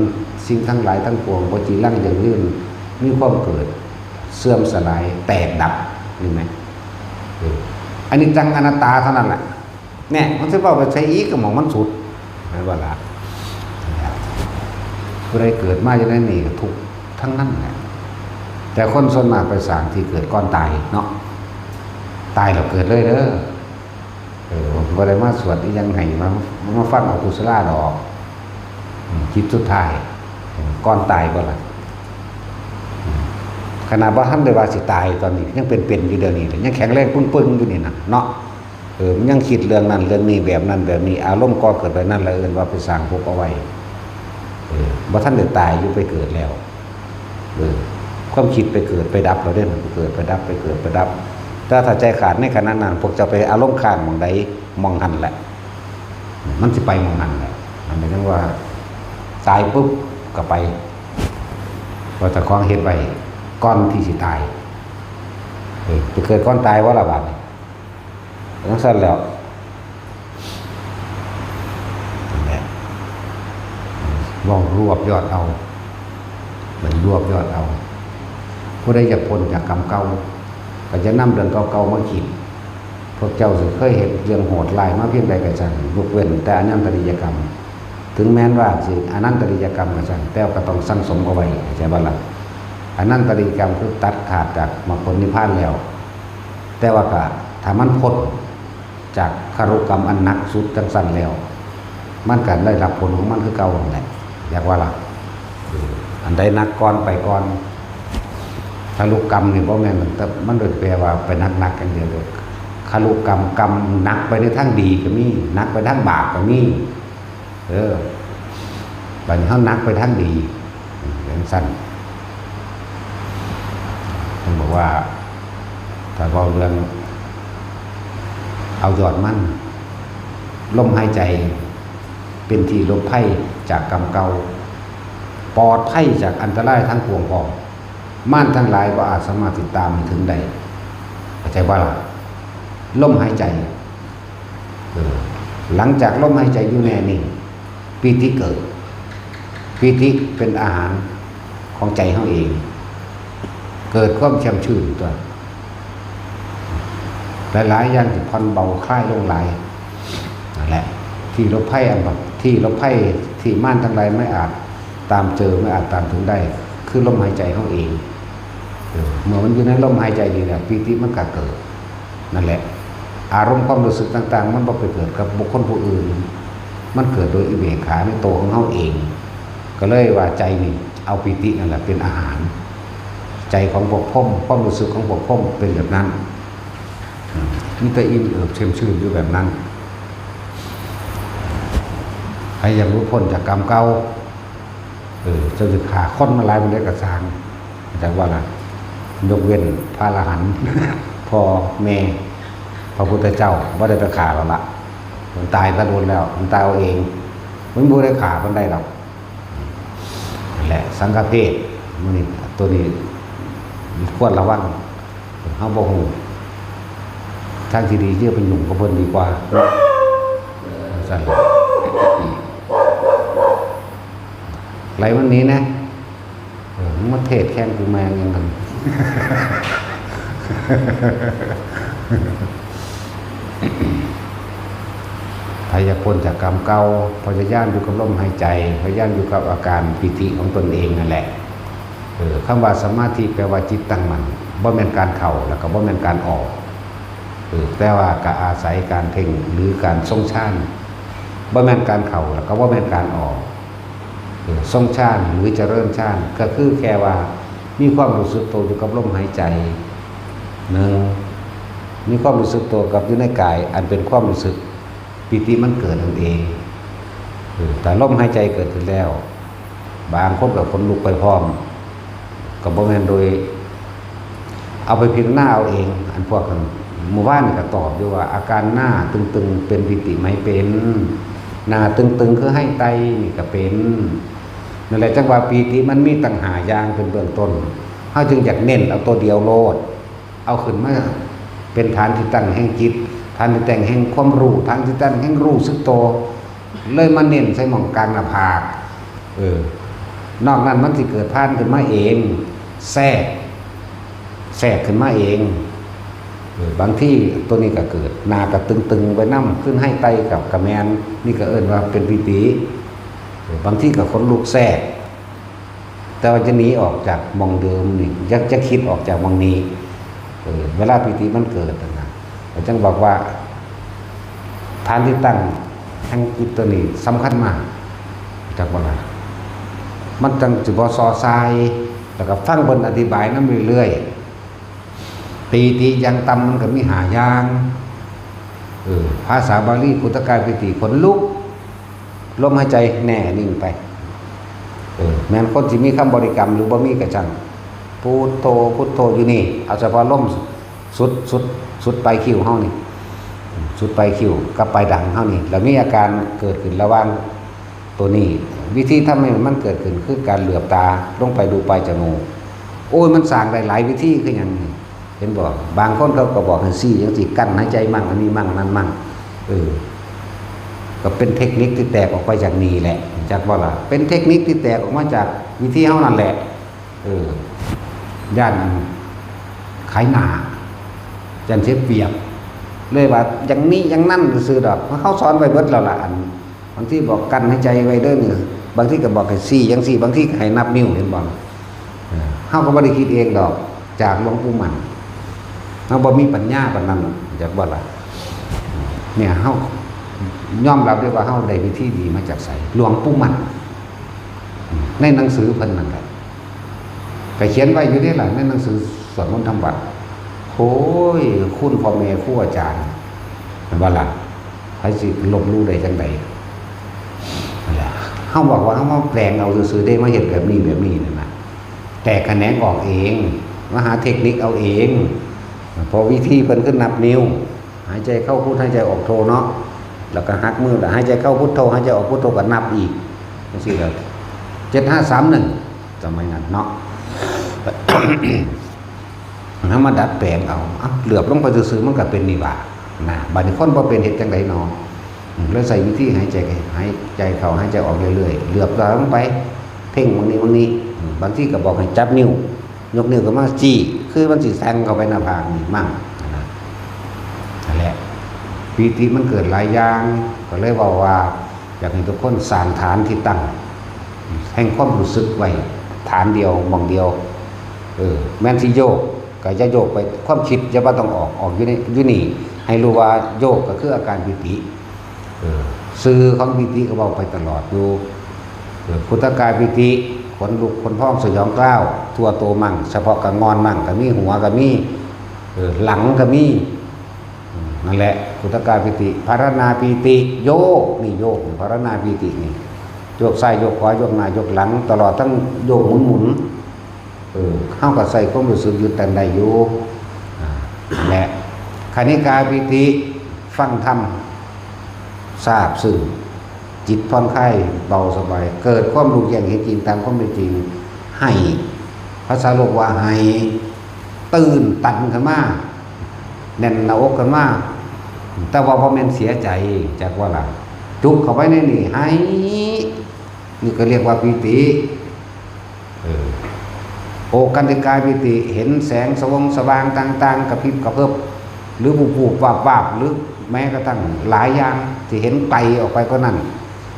สิ่งทั้งหลายทั้งปวง บ่จีรังยั่งยืน มีความเกิด เสื่อมสลาย แตกดับ เห็นไหม เออ อนิจจังอนัตตาเท่านั้นแหละ เนี่ย มันสิเว้าไปใส่อีกก็หม่องมันสุด แม่นบ่ล่ะ ผู้ใดเกิดมาอยู่ในนี่ก็ทุกข์ทั้งนั้นแหละ แต่คนส่วนมากไปสร้างที่เกิดก่อนตายเนาะ ตายแล้วเกิดเลยเด้อ เออ บ่ได้มาสวดอีหยังให้ มา มาฟังเอากุศลาดอก อืม จิตสุดท้าย ก่อนตายบ่ล่ะ อืม ขนาดบ่ทันได้ว่าสิตายตอนนี้ ยังเป็นๆอยู่เดี๋ยวนี้เลย ยังแข็งแรงปึงๆอยู่นี่นะ เนาะ เออ มันยังคิดเรื่องนั้นเรื่องนี้ แบบนั้นแบบนี้ อารมณ์ก่อเกิดแบบนั้น แล้วเอิ้นว่าไปสร้างภพเอาไว้ เออ บ่ทันได้ตายอยู่ ไปเกิดแล้ว เออ ความคิดไปเกิดไปดับแล้วเด้ มันไปเกิดไปดับ ไปเกิดไปดับ แต่ถ้าใจขาดในขณะนั้น พวกเจ้าไปอารมณ์ค้างหม่องใด หม่องหั้นแหละ มันสิไปหม่องหั้นแหละ มันเป็นจั่งว่า ตายปุ๊บก็ไป ว่าเจ้าของเฮ็ดไว้ก่อนที่สิตาย เออ ไปเกิดก่อนตายบ่ล่ะบาดนี้ จั่งซั้นแล้ว นั่นแหละ เว้ารวบยอดเอา มันรวบยอดเอา ผู้ใดอยากพ้นจากกรรมเก่า ก็จะนำเรื่องเก่าๆมาคิด พวกเจ้าสิเคยเฮ็ดเรื่องโหดร้ายมาเพียงใดก็ช่าง ยกเว้นแต่อนันตริยกรรม ถึงแม้นว่าสิอนันตริยกรรมก็ช่าง แต่ก็ต้องสั่งสมเอาไว้ เข้าใจบ่ล่ะ อนันตริยกรรมคือตัดขาดจากมรรคผลนิพพานแล้ว แต่ว่าก็ถ้ามันพ้นจากคารุกรรมอันหนักสุดจั่งซั้นแล้ว มันก็ได้รับผลของมันคือเก่านั่นแหละ อยากว่าล่ะ เออ อันใดหนักก่อนไปก่อน คารุกรรมนี่บ่แม่น แต่มันโดยแปลว่าไปหนักๆอย่างเดียวเลย คารุกรรม กรรมหนักไปในทางดีก็มี หนักไปทางบาปก็มี เออ บัดนี้เฮาหนักไปทางดี จั่งซั้น เพิ่นบอกว่า ถ้าเว้าเรื่อง เอายอดมัน ลมหายใจ เป็นที่หลบภัยจากกรรมเก่า ปลอดภัยจากอันตรายทั้งปวงพร้อม มารทั้งหลายบ่อาจสามารถติดตามให้ถึงได้ เข้าใจบ่ล่ะ ลมหายใจ เออ หลังจากลมหายใจอยู่แน่นิ่ง ปีติเกิด ปีติเป็นอาหารของใจเฮาเอง เกิดความแช่มชื่นตัว หลายๆอย่างที่ผ่อนเบาคลายลงหลาย นั่นแหละ ที่หลบภัยอันบัด ที่หลบภัยที่มารทั้งหลายไม่อาจตามเจอ ไม่อาจตามถึงได้ คือลมหายใจเฮาเอง เออ เมื่อมันอยู่ในลมหายใจนี่แหละ ปีติมันก็เกิด นั่นแหละ อารมณ์ความรู้สึกต่างๆ มันบ่ไปเกิดกับบุคคลผู้อื่น มันเกิดโดยอุเบกขาในตัวของเฮาเอง ก็เลยว่าใจนี่เอาปีตินั่นแหละเป็นอาหาร ใจของพวกพรหม ความรู้สึกของพวกพรหมเป็นแบบนั้น อืม มีแต่อิ่มเอิบเชื่อมชื่นอยู่แบบนั้น ใครอยากหลุดพ้นจากกรรมเก่า เออ เจ้าสิฆ่าคนมาหลายปานใดก็ซ่าง จักว่าล่ะ ยกเว้นพระอรหันต์ พ่อแม่ พระพุทธเจ้าบ่ได้ไปฆ่าแล้วล่ะ มันตายซะโดนแล้ว มันตายเอาเอง มันบ่ได้ฆ่ามันได้ดอก นั่นแหละ สังฆเพศ มื้อนี้ ตัวนี้ควรระวัง เฮาบ่ฮู้ ทางที่ดีอย่าไปยุ่งกับเพิ่นดีกว่า ซั่นล่ะ ไล่มันหนีนะ เออ มึงมาเทศน์แข่งกูแม่งหยังหั่น ใครอยากพ้นจากกรรมเก่า พยายามอยู่กับลมหายใจ พยายามอยู่กับอาการปีติของตนเองนั่นแหละ เออ คำว่าสมาธิแปลว่าจิตตั้งมั่น บ่แม่นการเข้า แล้วก็บ่แม่นการออก เออ แต่ว่าก็อาศัยการเพ่งหรือการทรงฌาน บ่แม่นการเข้า แล้วก็บ่แม่นการออก เออ ทรงฌานหรือเจริญฌาน ก็คือแค่ว่ามีความรู้สึกตัวอยู่กับลมหายใจ หนึ่ง มีความรู้สึกตัวกับอยู่ในกาย อันเป็นความรู้สึกปีติมันเกิดนั่นเอง เออ แต่ลมหายใจเกิดขึ้นแล้ว บางคนก็ขนลุกไปพร้อม ก็บ่แม่นโดย เอาไปพิจารณาเอาเอง อันพวกนั้น เมื่อวานนี่ก็ตอบอยู่ว่า อาการหน้าตึงๆ เป็นปีติไหม เป็น หน้าตึงๆ คือไห้ไตนี่ก็เป็น นั่นแหละ จังว่าปีติมันมีตั้งห้าอย่างเป็นเบื้องต้น เฮาจึงอยากเน้นเอาตัวเดียวโลด เอาขึ้นมาเป็นฐานที่ตั้งแห่งจิต ฐานที่ตั้งแห่งความรู้ ฐานที่ตั้งแห่งรู้สึกตัว เลยมาเน้นใส่หม่องกลางหน้าผาก เออ นอกนั้นมันสิเกิดผ่านขึ้นมาเอง แทรก แทรกขึ้นมาเอง เออ บางทีตัวนี้ก็เกิด หน้าก็ตึงๆ ไปนำ ขึ้นไห้ไตกับกะแมน นี่ก็เอิ้นว่าเป็นปีติ เออ บางทีก็ขนลุกแทรก แต่ว่าจะหนีออกจากหม่องเดิมนี่ อยากจะคิดออกจากหม่องนี้ เออ เวลาปีติมันเกิดนั่นนะ ก็จังบอกว่า ฐานที่ตั้งแห่งจิตตัวนี้สำคัญมาก จักว่าล่ะ มันจังสิบ่ซอซาย แล้วก็ฟังเพิ่นอธิบายนำเรื่อยๆ ปีติอย่างต่ำมันก็มีห้าอย่าง เออ ภาษาบาลี ขุทกายปีติ ขนลุก ลมหายใจแน่นิ่งไป เออ แม่นคนสิมีคำบริกรรมหรือบ่มีก็ช่าง พุทโธ พุทโธอยู่นี่ เอาเฉพาะลมสุด สุด สุดปลายคิ้วเฮานี่ สุดปลายคิ้วกับปลายดังเฮานี่ แล้วมีอาการเกิดขึ้นระหว่างตัวนี้ วิธีทำให้มันเกิดขึ้นคือการเหลือบตาลงไปดูปลายจมูก โอ้ย มันสร้างได้หลายวิธีคือหยังนี่ เห็นบ่ บางคนเขาก็บอกให้ซี้จังซี่ กั้นหายใจมั่ง อันนี้มั่ง นั่นมั่ง เออ ก็เป็นเทคนิคที่แตกออกไปจากนี่แหละ จักบ่ล่ะ เป็นเทคนิคที่แตกออกมาจากวิธีเฮานั่นแหละ เออ ย่านขายหน้า ย่านเสียเปรียบ เลยว่าอย่างนี้อย่างนั้นซื่อๆดอก เฮาสอนไว้เบิดแล้วล่ะ อัน บางทีบอกกั้นหายใจไว้เด้อนี่ บางทีก็บอกให้ซี้จังซี่ บางทีก็ให้นับนิ้ว เห็นบ่ เออ เฮาก็บ่ได้คิดเองดอก จากหลวงปู่มั่น เฮาบ่มีปัญญาปานนั้น จักบ่ล่ะ เนี่ย เฮายอมรับได้ว่าเฮาได้วิธีดีมาจากไส หลวงปู่มั่น ในหนังสือเพิ่นนั่นแหละ ก็เขียนไว้อยู่เด้ล่ะ ในหนังสือสวดมนต์ทำวัตร โอ้ย คุณพ่อแม่ครูอาจารย์ แม่นบ่ล่ะ ไผสิลบหลู่ได้จังใด นั่นแหละ เฮาบอกว่าเฮามาแปลงเอาซื่อๆเด้ มาเฮ็ดแบบนี้แบบนี้นั่นน่ะ แตกแขนงออกเอง มาหาเทคนิคเอาเอง เพราะวิธีเพิ่นคือนับนิ้ว หายใจเข้าพุท หายใจออกโทเนาะ แล้วก็หักมือ แล้วหายใจเข้าพุทโธ หายใจออกพุทโธ ก็นับอีก จังซี่ก็ เจ็ดห้าสามหนึ่ง สมัยนั้นเนาะ เฮามาดัดแปลงเอา อ่ะ เหลือบลงไปซื่อๆ มันก็เป็นนี่หว่า นะ บัดนี้คนบ่เป็นเฮ็ดจังใด๋เนาะ อืม เลยใช้วิธีหายใจ หายใจเข้า หายใจออกเรื่อยๆ เหลือบตาลงไป เพ่งหม่องนี้หม่องนี้ อืม บางทีก็บอกให้จับนิ้ว ยกนิ้วขึ้นมาจี้ คือมันสิแทงเข้าไปหน้าผากนี่มั่ง นะ นั่นแหละ ปีติมันเกิดหลายอย่าง ก็เลยเว้าว่า อยากให้ทุกคนสร้างฐานที่ตั้ง แห่งความรู้สึกไว้ ฐานเดียว หม่องเดียว เออ แม่นสิโยก ก็อย่าโยกไป ความคิดอย่าว่าต้องออก ออกอยู่ใน อยู่นี่ ให้รู้ว่าโยกก็คืออาการปีติ เออ ชื่อของปีติก็เว้าไปตลอดอยู่ เออ ขุทกายปีติ ขนลุกขนพองสยองกล้าว ทั่วโตมั่ง เฉพาะกะงอนมั่ง กะมีหัวกะมี เออ หลังกะมี อืม นั่นแหละ ขุทกายปีติ ภารณาปีติ โยก นี่โยก ภารณาปีตินี่ โยกซ้ายโยกขวา โยกหน้าโยกหลัง ตลอดทั้งโยกหมุนๆ เออ เฮาก็ใส่ความรู้สึกอยู่ตันได้อยู่ อ่า และ คณิกาปีติ ฟังธรรม ซาบซึ้ง จิตผ่อนคลาย เบาสบาย เกิดความรู้แจ้งเห็นจริงตามความเป็นจริง ให้ ภาษาโลกว่าให้ ตื่นตันขึ้นมา แน่นหน้าอกขึ้นมา แต่ว่าบ่แม่นเสียใจ จักว่าล่ะ จุกเข้าไปในนี่ ให้ นี่ก็เรียกว่าปีติ เออ โอกันติกาปีติ เห็นแสงสวงสว่างต่างๆ กระพริบกระเพิบ หรือบูบๆ วาบๆ หรือแม้กระทั่งหลายอย่างที่เห็นไกลออกไปก็นั่น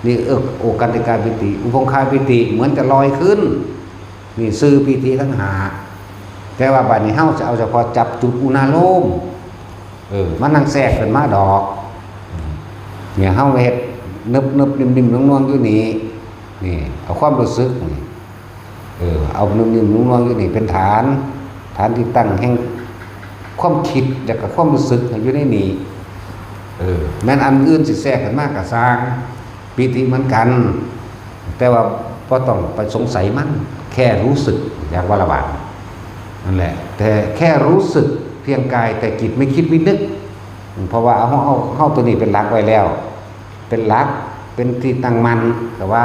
นี่เอิกโอกันติกาปีติ อุพงคาปีติ เหมือนจะลอยขึ้น นี่ชื่อปีติทั้งห้า แต่ว่าบัดนี้เฮาจะเอาเฉพาะจับจุดอุณาโลม เออ มันนั่งแทรกขึ้นมาดอก เนี่ย เฮาเฮ็ดนึบๆ นิ่มๆ นวลๆ อยู่นี่ นี่ เอาความรู้สึกนี่ เออ เอานุ่มๆ นุ่มๆ อยู่นี่เป็นฐาน ฐานที่ตั้งแห่งความคิด แล้วก็ความรู้สึกอยู่ในนี่ เออ แม้นอันอื่นสิแทรกขึ้นมาก็ซ่าง ปีติเหมือนกัน แต่ว่าบ่ต้องไปสงสัยมัน แค่รู้สึก อยากว่าละบาด นั่นแหละ แต่แค่รู้สึกเพียงกาย แต่จิตไม่คิดไม่นึก เพราะว่าเอา เอา เอาตัวนี้เป็นหลักไว้แล้ว เป็นหลัก เป็นที่ตั้งมั่น แต่ว่า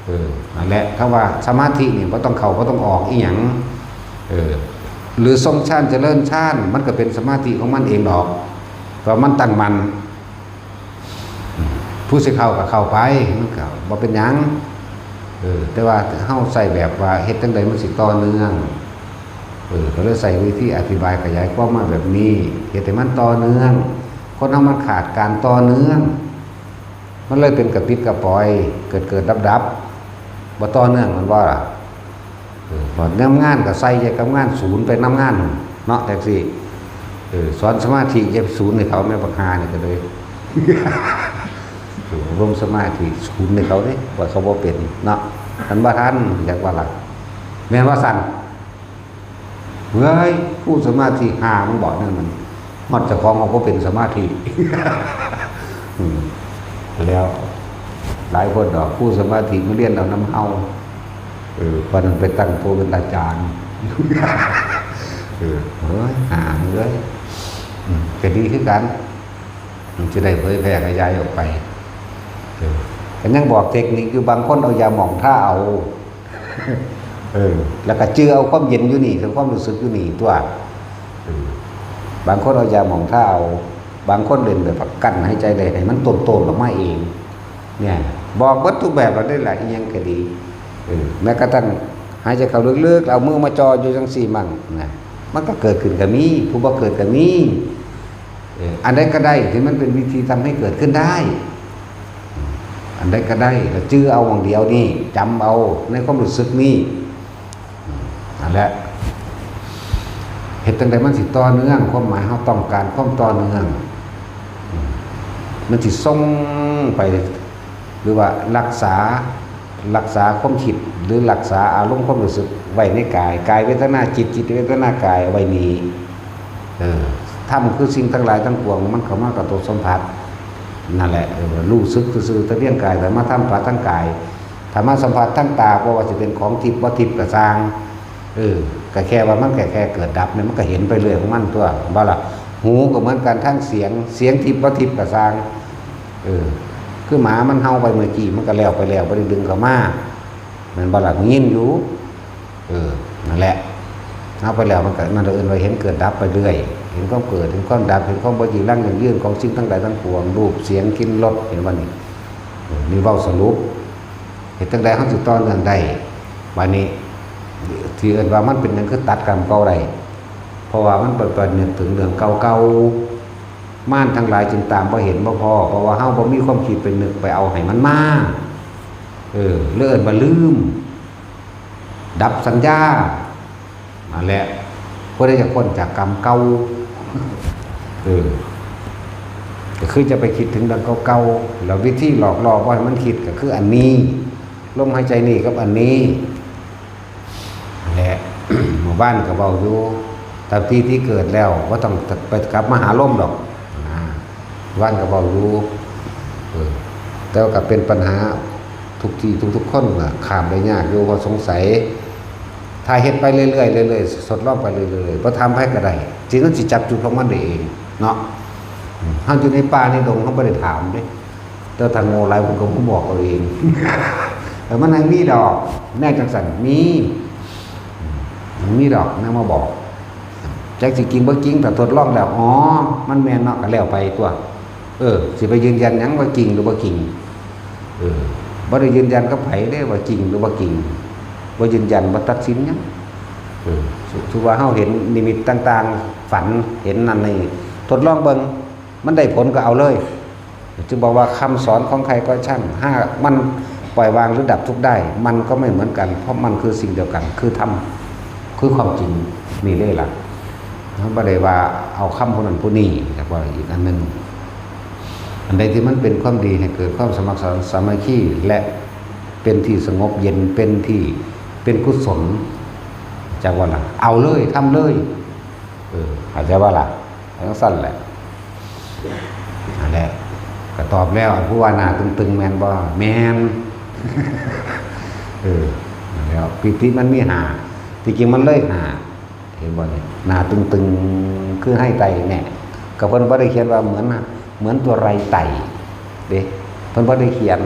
เออ นั่นแหละ คำว่าสมาธินี่บ่ต้องเข้า บ่ต้องออกอีหยัง เออ หรือทรงฌานเจริญฌาน มันก็เป็นสมาธิของมันเองดอก เพราะมันตั้งมั่น อืม ผู้สิเข้าก็เข้าไป มันก็บ่เป็นหยัง เออ แต่ว่าเฮาใส่แบบว่าเฮ็ดจั่งใดมันสิต่อเนื่อง เออ ก็เลยใส่วิธีอธิบายขยายความมาแบบนี้ เฮ็ดให้มันต่อเนื่อง คนเฮามันขาดการต่อเนื่อง มันเลยเป็นกระปิดกระป๋อย เกิดเกิดดับดับ บ่ต่อเนื่อง แม่นบ่ล่ะ เออ พอนำงานก็ใส่ใจกับงาน ศูนย์ไปนำงานเนาะ จั่งซี้ เออ สอนสมาธิอย่าไปศูนย์ให้เขา แม่บักห่านี่ก็เลย เออ อบรมสมาธิศูนย์ให้เขาเด้ ว่าเขาบ่เป็นเนาะ คันบ่ทัน อยากว่าล่ะ แม่นว่าซั่น เฮ้ย ครูสมาธิห่ามึงบอกนั่นมัน ฮอดเจ้าของเขาบ่เป็นสมาธิ อืม แล้ว หลายคนดอก ครูสมาธิมาเรียนเอานำเฮา เออ ปานนั้นไปตั้งตัวเป็นอาจารย์ เออ เฮ้ย ห่ามึงเอ้ย อืม ก็ดีคือกัน มันจะได้เผยแพร่ขยายออกไป เออ ก็ยังบอกเทคนิคอยู่ บางคนเอายาหม่องทาเอา เออ แล้วก็จื่อเอาความเย็นอยู่นี่ คือความรู้สึกอยู่นี่ตั๊ว เออ บางคนเอายาหม่องทาเอา บางคนเล่นแบบกั้นหายใจได้ ให้มันโตนๆ ออกมาเอง เนี่ย บอกเบิดทุกแบบแล้วได้ล่ะ อิหยังก็ดี เออ แม้กระทั่งหายใจเข้าลึกๆ เอามือมาจ่ออยู่จั่งซี้มั่งนะ มันก็เกิดขึ้นก็มี ผู้บ่เกิดก็มี เออ อันใดก็ได้ที่มันเป็นวิธีทำให้เกิดขึ้นได้ อันใดก็ได้ แล้วจื่อเอาหม่องเดียวนี่ จำเอาในความรู้สึกนี่ อืม นั่นแหละ เฮ็ดจั่งใดมันสิต่อเนื่อง ความหมายเฮาต้องการความต่อเนื่อง อืม มันสิส่งไป หรือว่ารักษา รักษาความคิด หรือรักษาอารมณ์ความรู้สึกไว้ในกาย กายเวทนาจิต จิตเวทนากายไว้นี่ เออ ธรรมคือสิ่งทั้งหลายทั้งปวง มันเข้ามากระทบสัมผัส นั่นแหละ เออ รู้สึกซื่อๆ แต่เพียงกาย แต่มาสัมผัสทางกาย ถ้ามาสัมผัสทางตา บ่ว่าสิเป็นของทิพย์บ่ทิพย์ก็ซ่าง เออ ก็แค่ว่ามันแค่ แค่เกิดดับเนี่ย มันก็เห็นไปเรื่อยของมันตั๊ว บ่ล่ะ หูก็เหมือนกัน ทางเสียง เสียงทิพย์บ่ทิพย์ก็ซ่าง เออ คือหมามันเห่าไปเมื่อกี้ มันก็แล้วไปแล้ว บ่ได้ดึงเข้ามา แม่นบ่ล่ะ ยินอยู่ เออ นั่นแหละ เอาไปแล้วมันก็ นั่นเอิ้นว่าเห็นเกิดดับไปเรื่อย เห็นความเกิด เห็นความดับ เห็นความบ่จีรังยั่งยืนของสิ่งทั้งหลายทั้งปวง รูป เสียง กลิ่น รส เห็นบ่นี่ เออ นี่เว้าสรุป เฮ็ดจั่งใดเฮาสิต่อเนื่องได้ บัดนี้ ที่เอิ้นว่ามันเป็นหยังคือตัดกรรมเก่าได้ เพราะว่ามันไป ไปนึกถึงเรื่องเก่าๆ มารทั้งหลายจึงตามบ่เห็นบ่พ้อ เพราะว่าเฮาบ่มีความคิดไปนึกไปเอาให้มันมา เออ เลยเอิ้นว่าลืม ดับสัญญา นั่นแหละ ผู้ใดอยากพ้นจากกรรมเก่า เออ ก็คือจะไปคิดถึงเรื่องเก่าๆ แล้ววิธีหลอกล่อบ่ให้มันคิดก็คืออันนี้ ลมหายใจนี่กับอันนี้ และ หมู่บ้านก็เว้าอยู่ ตามที่ที่เกิดแล้วบ่ต้องไปกลับมาหาลมดอกนะ บ้านก็เว้าอยู่ เออ แต่ว่าก็เป็นปัญหาทุกที่ทุกๆคนน่ะ ข้ามได้ยากอยู่ เพราะสงสัย ถ้าเฮ็ดไปเรื่อยๆ เรื่อยๆ ทดลองไปเรื่อยๆ บ่ถามไผก็ได้ จิตมันสิจับจุดของมันได้เองเนาะ อืม เฮาอยู่ในป่าในดง เฮาบ่ได้ถามเด้ แต่ถ้าโง่หลายเพิ่นก็มาบอกเอาเอง เออ มันให้มีดอก แนวจังซั่นมี อืม มันมีดอก แนวมาบอก จักสิจริงบ่จริง ถ้าทดลองแล้ว อ๋อ มันแม่นเนาะ ก็แล้วไปตั๊ว เออ สิไปยืนยันหยังว่าจริงหรือบ่จริง เออ บ่ได้ยืนยันกับไผเด้ว่าจริงหรือบ่จริง บ่ยืนยัน บ่ตัดสินหยัง เออ ถือว่าเฮาเห็นนิมิตต่างๆ ฝันเห็นนั่นนี่ ทดลองเบิ่ง มันได้ผลก็เอาเลย จึงบอกว่าคำสอนของใครก็ช่าง หากมันปล่อยวางหรือดับทุกข์ได้ มันก็ไม่เหมือนกัน เพราะมันคือสิ่งเดียวกัน คือธรรม คือความจริงนี่เลยล่ะ เฮาบ่ได้ว่าเอาคำผู้นั้นผู้นี้ แต่ว่าอีกอันหนึ่ง อันใดที่มันเป็นความดีให้เกิดความสมัครสมานสามัคคี และเป็นที่สงบเย็น เป็นที่ เป็นกุศล จักว่าล่ะ เอาเลย ทำเลย เออ เข้าใจบ่ล่ะ จังซั่นแหละ นั่นแหละ ก็ตอบแล้ว อันผู้ว่าหน้าตึงๆ แม่นบ่ แม่น เออ นั่นแหล้ว ปีติมันมีห้า ที่จริงมันเลยห้า เห็นบ่นี่ หน้าตึงๆ คือไฮ่ไต่เนี่ย ก็เพิ่นบ่ได้เขียนว่าเหมือน เหมือนตัวไรไต่เด้ เพิ่นบ่ได้เขียน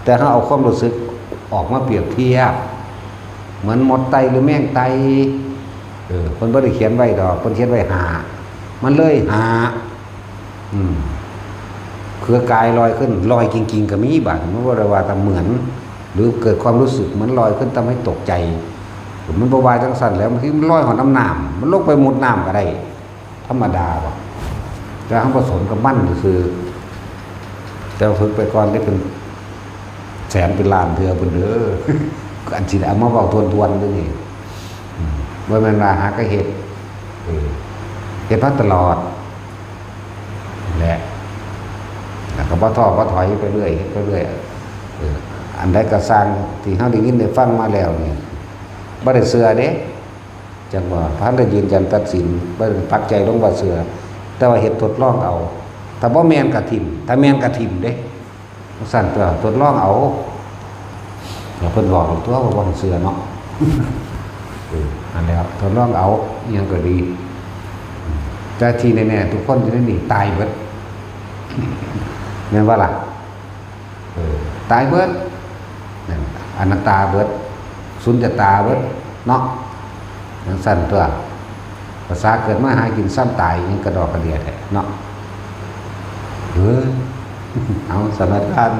แต่เฮาเอาความรู้สึกออกมาเปรียบเทียบ เหมือนมดไต่หรือแมงไต่ เออ เพิ่นบ่ได้เขียนไว้ดอก เพิ่นเขียนไว้ห้า มันเลยห้า อืม เครือกายลอยขึ้น ลอยจริงๆ ก็มี บาดนี้มันบ่ได้ว่าแต่เหมือน หรือเกิดความรู้สึกเหมือนลอยขึ้นทำให้ตกใจ มันบ่ว่าจังซั่นแหล้ว บางทีมันลอยฮอดน้ำ น้ำ มันลงไปมุดน้ำก็ได้ ธรรมดาบ่ แต่เฮาผสมกับมันซื่อๆ แต่ว่าฝึกไปก่อนได้เป็นแสนเป็นล้านเทื่อพุ้นเด้อ อันสิเอามาเว้าทวนๆ เด้อนี่ อืม บ่แม่นว่าหาก็เฮ็ด เออ เฮ็ดมาตลอด แหละ แล้วก็บ่ท้อบ่ถอยไปเรื่อย เฮ็ดไปเรื่อย เออ อันใดก็ซ่างที่เฮาได้ยินได้ฟังมาแล้วนี่ บ่ได้เชื่อเด้ จังว่า บ่ทันได้ยืนยันตัดสิน บ่ได้ปักใจลงว่าเชื่อ แต่ว่าเฮ็ดทดลองเอา ถ้าบ่แม่นก็ถิ่ม ถ้าแม่นก็ถิ่มเด้ จังซั่นตั๊ว ทดลองเอา แล้วเพิ่นบอกตั๊วว่าบ่ให้เชื่อเนาะ เออ อันแล้ว ทดลองเอา อิหยังก็ดี แต่ที่แน่ๆ ทุกคนอยู่ในนี่ตายเบิด แม่นบ่ล่ะ เออ ตายเบิด นั่น อนัตตาเบิด สุญญตาเบิด เนาะ จังซั่นตั๊ว ภาษาเกิดมาหากินซ้ำตาย ยังกระดอกกระเดียแท้เนาะ เออ เอา สถานการณ์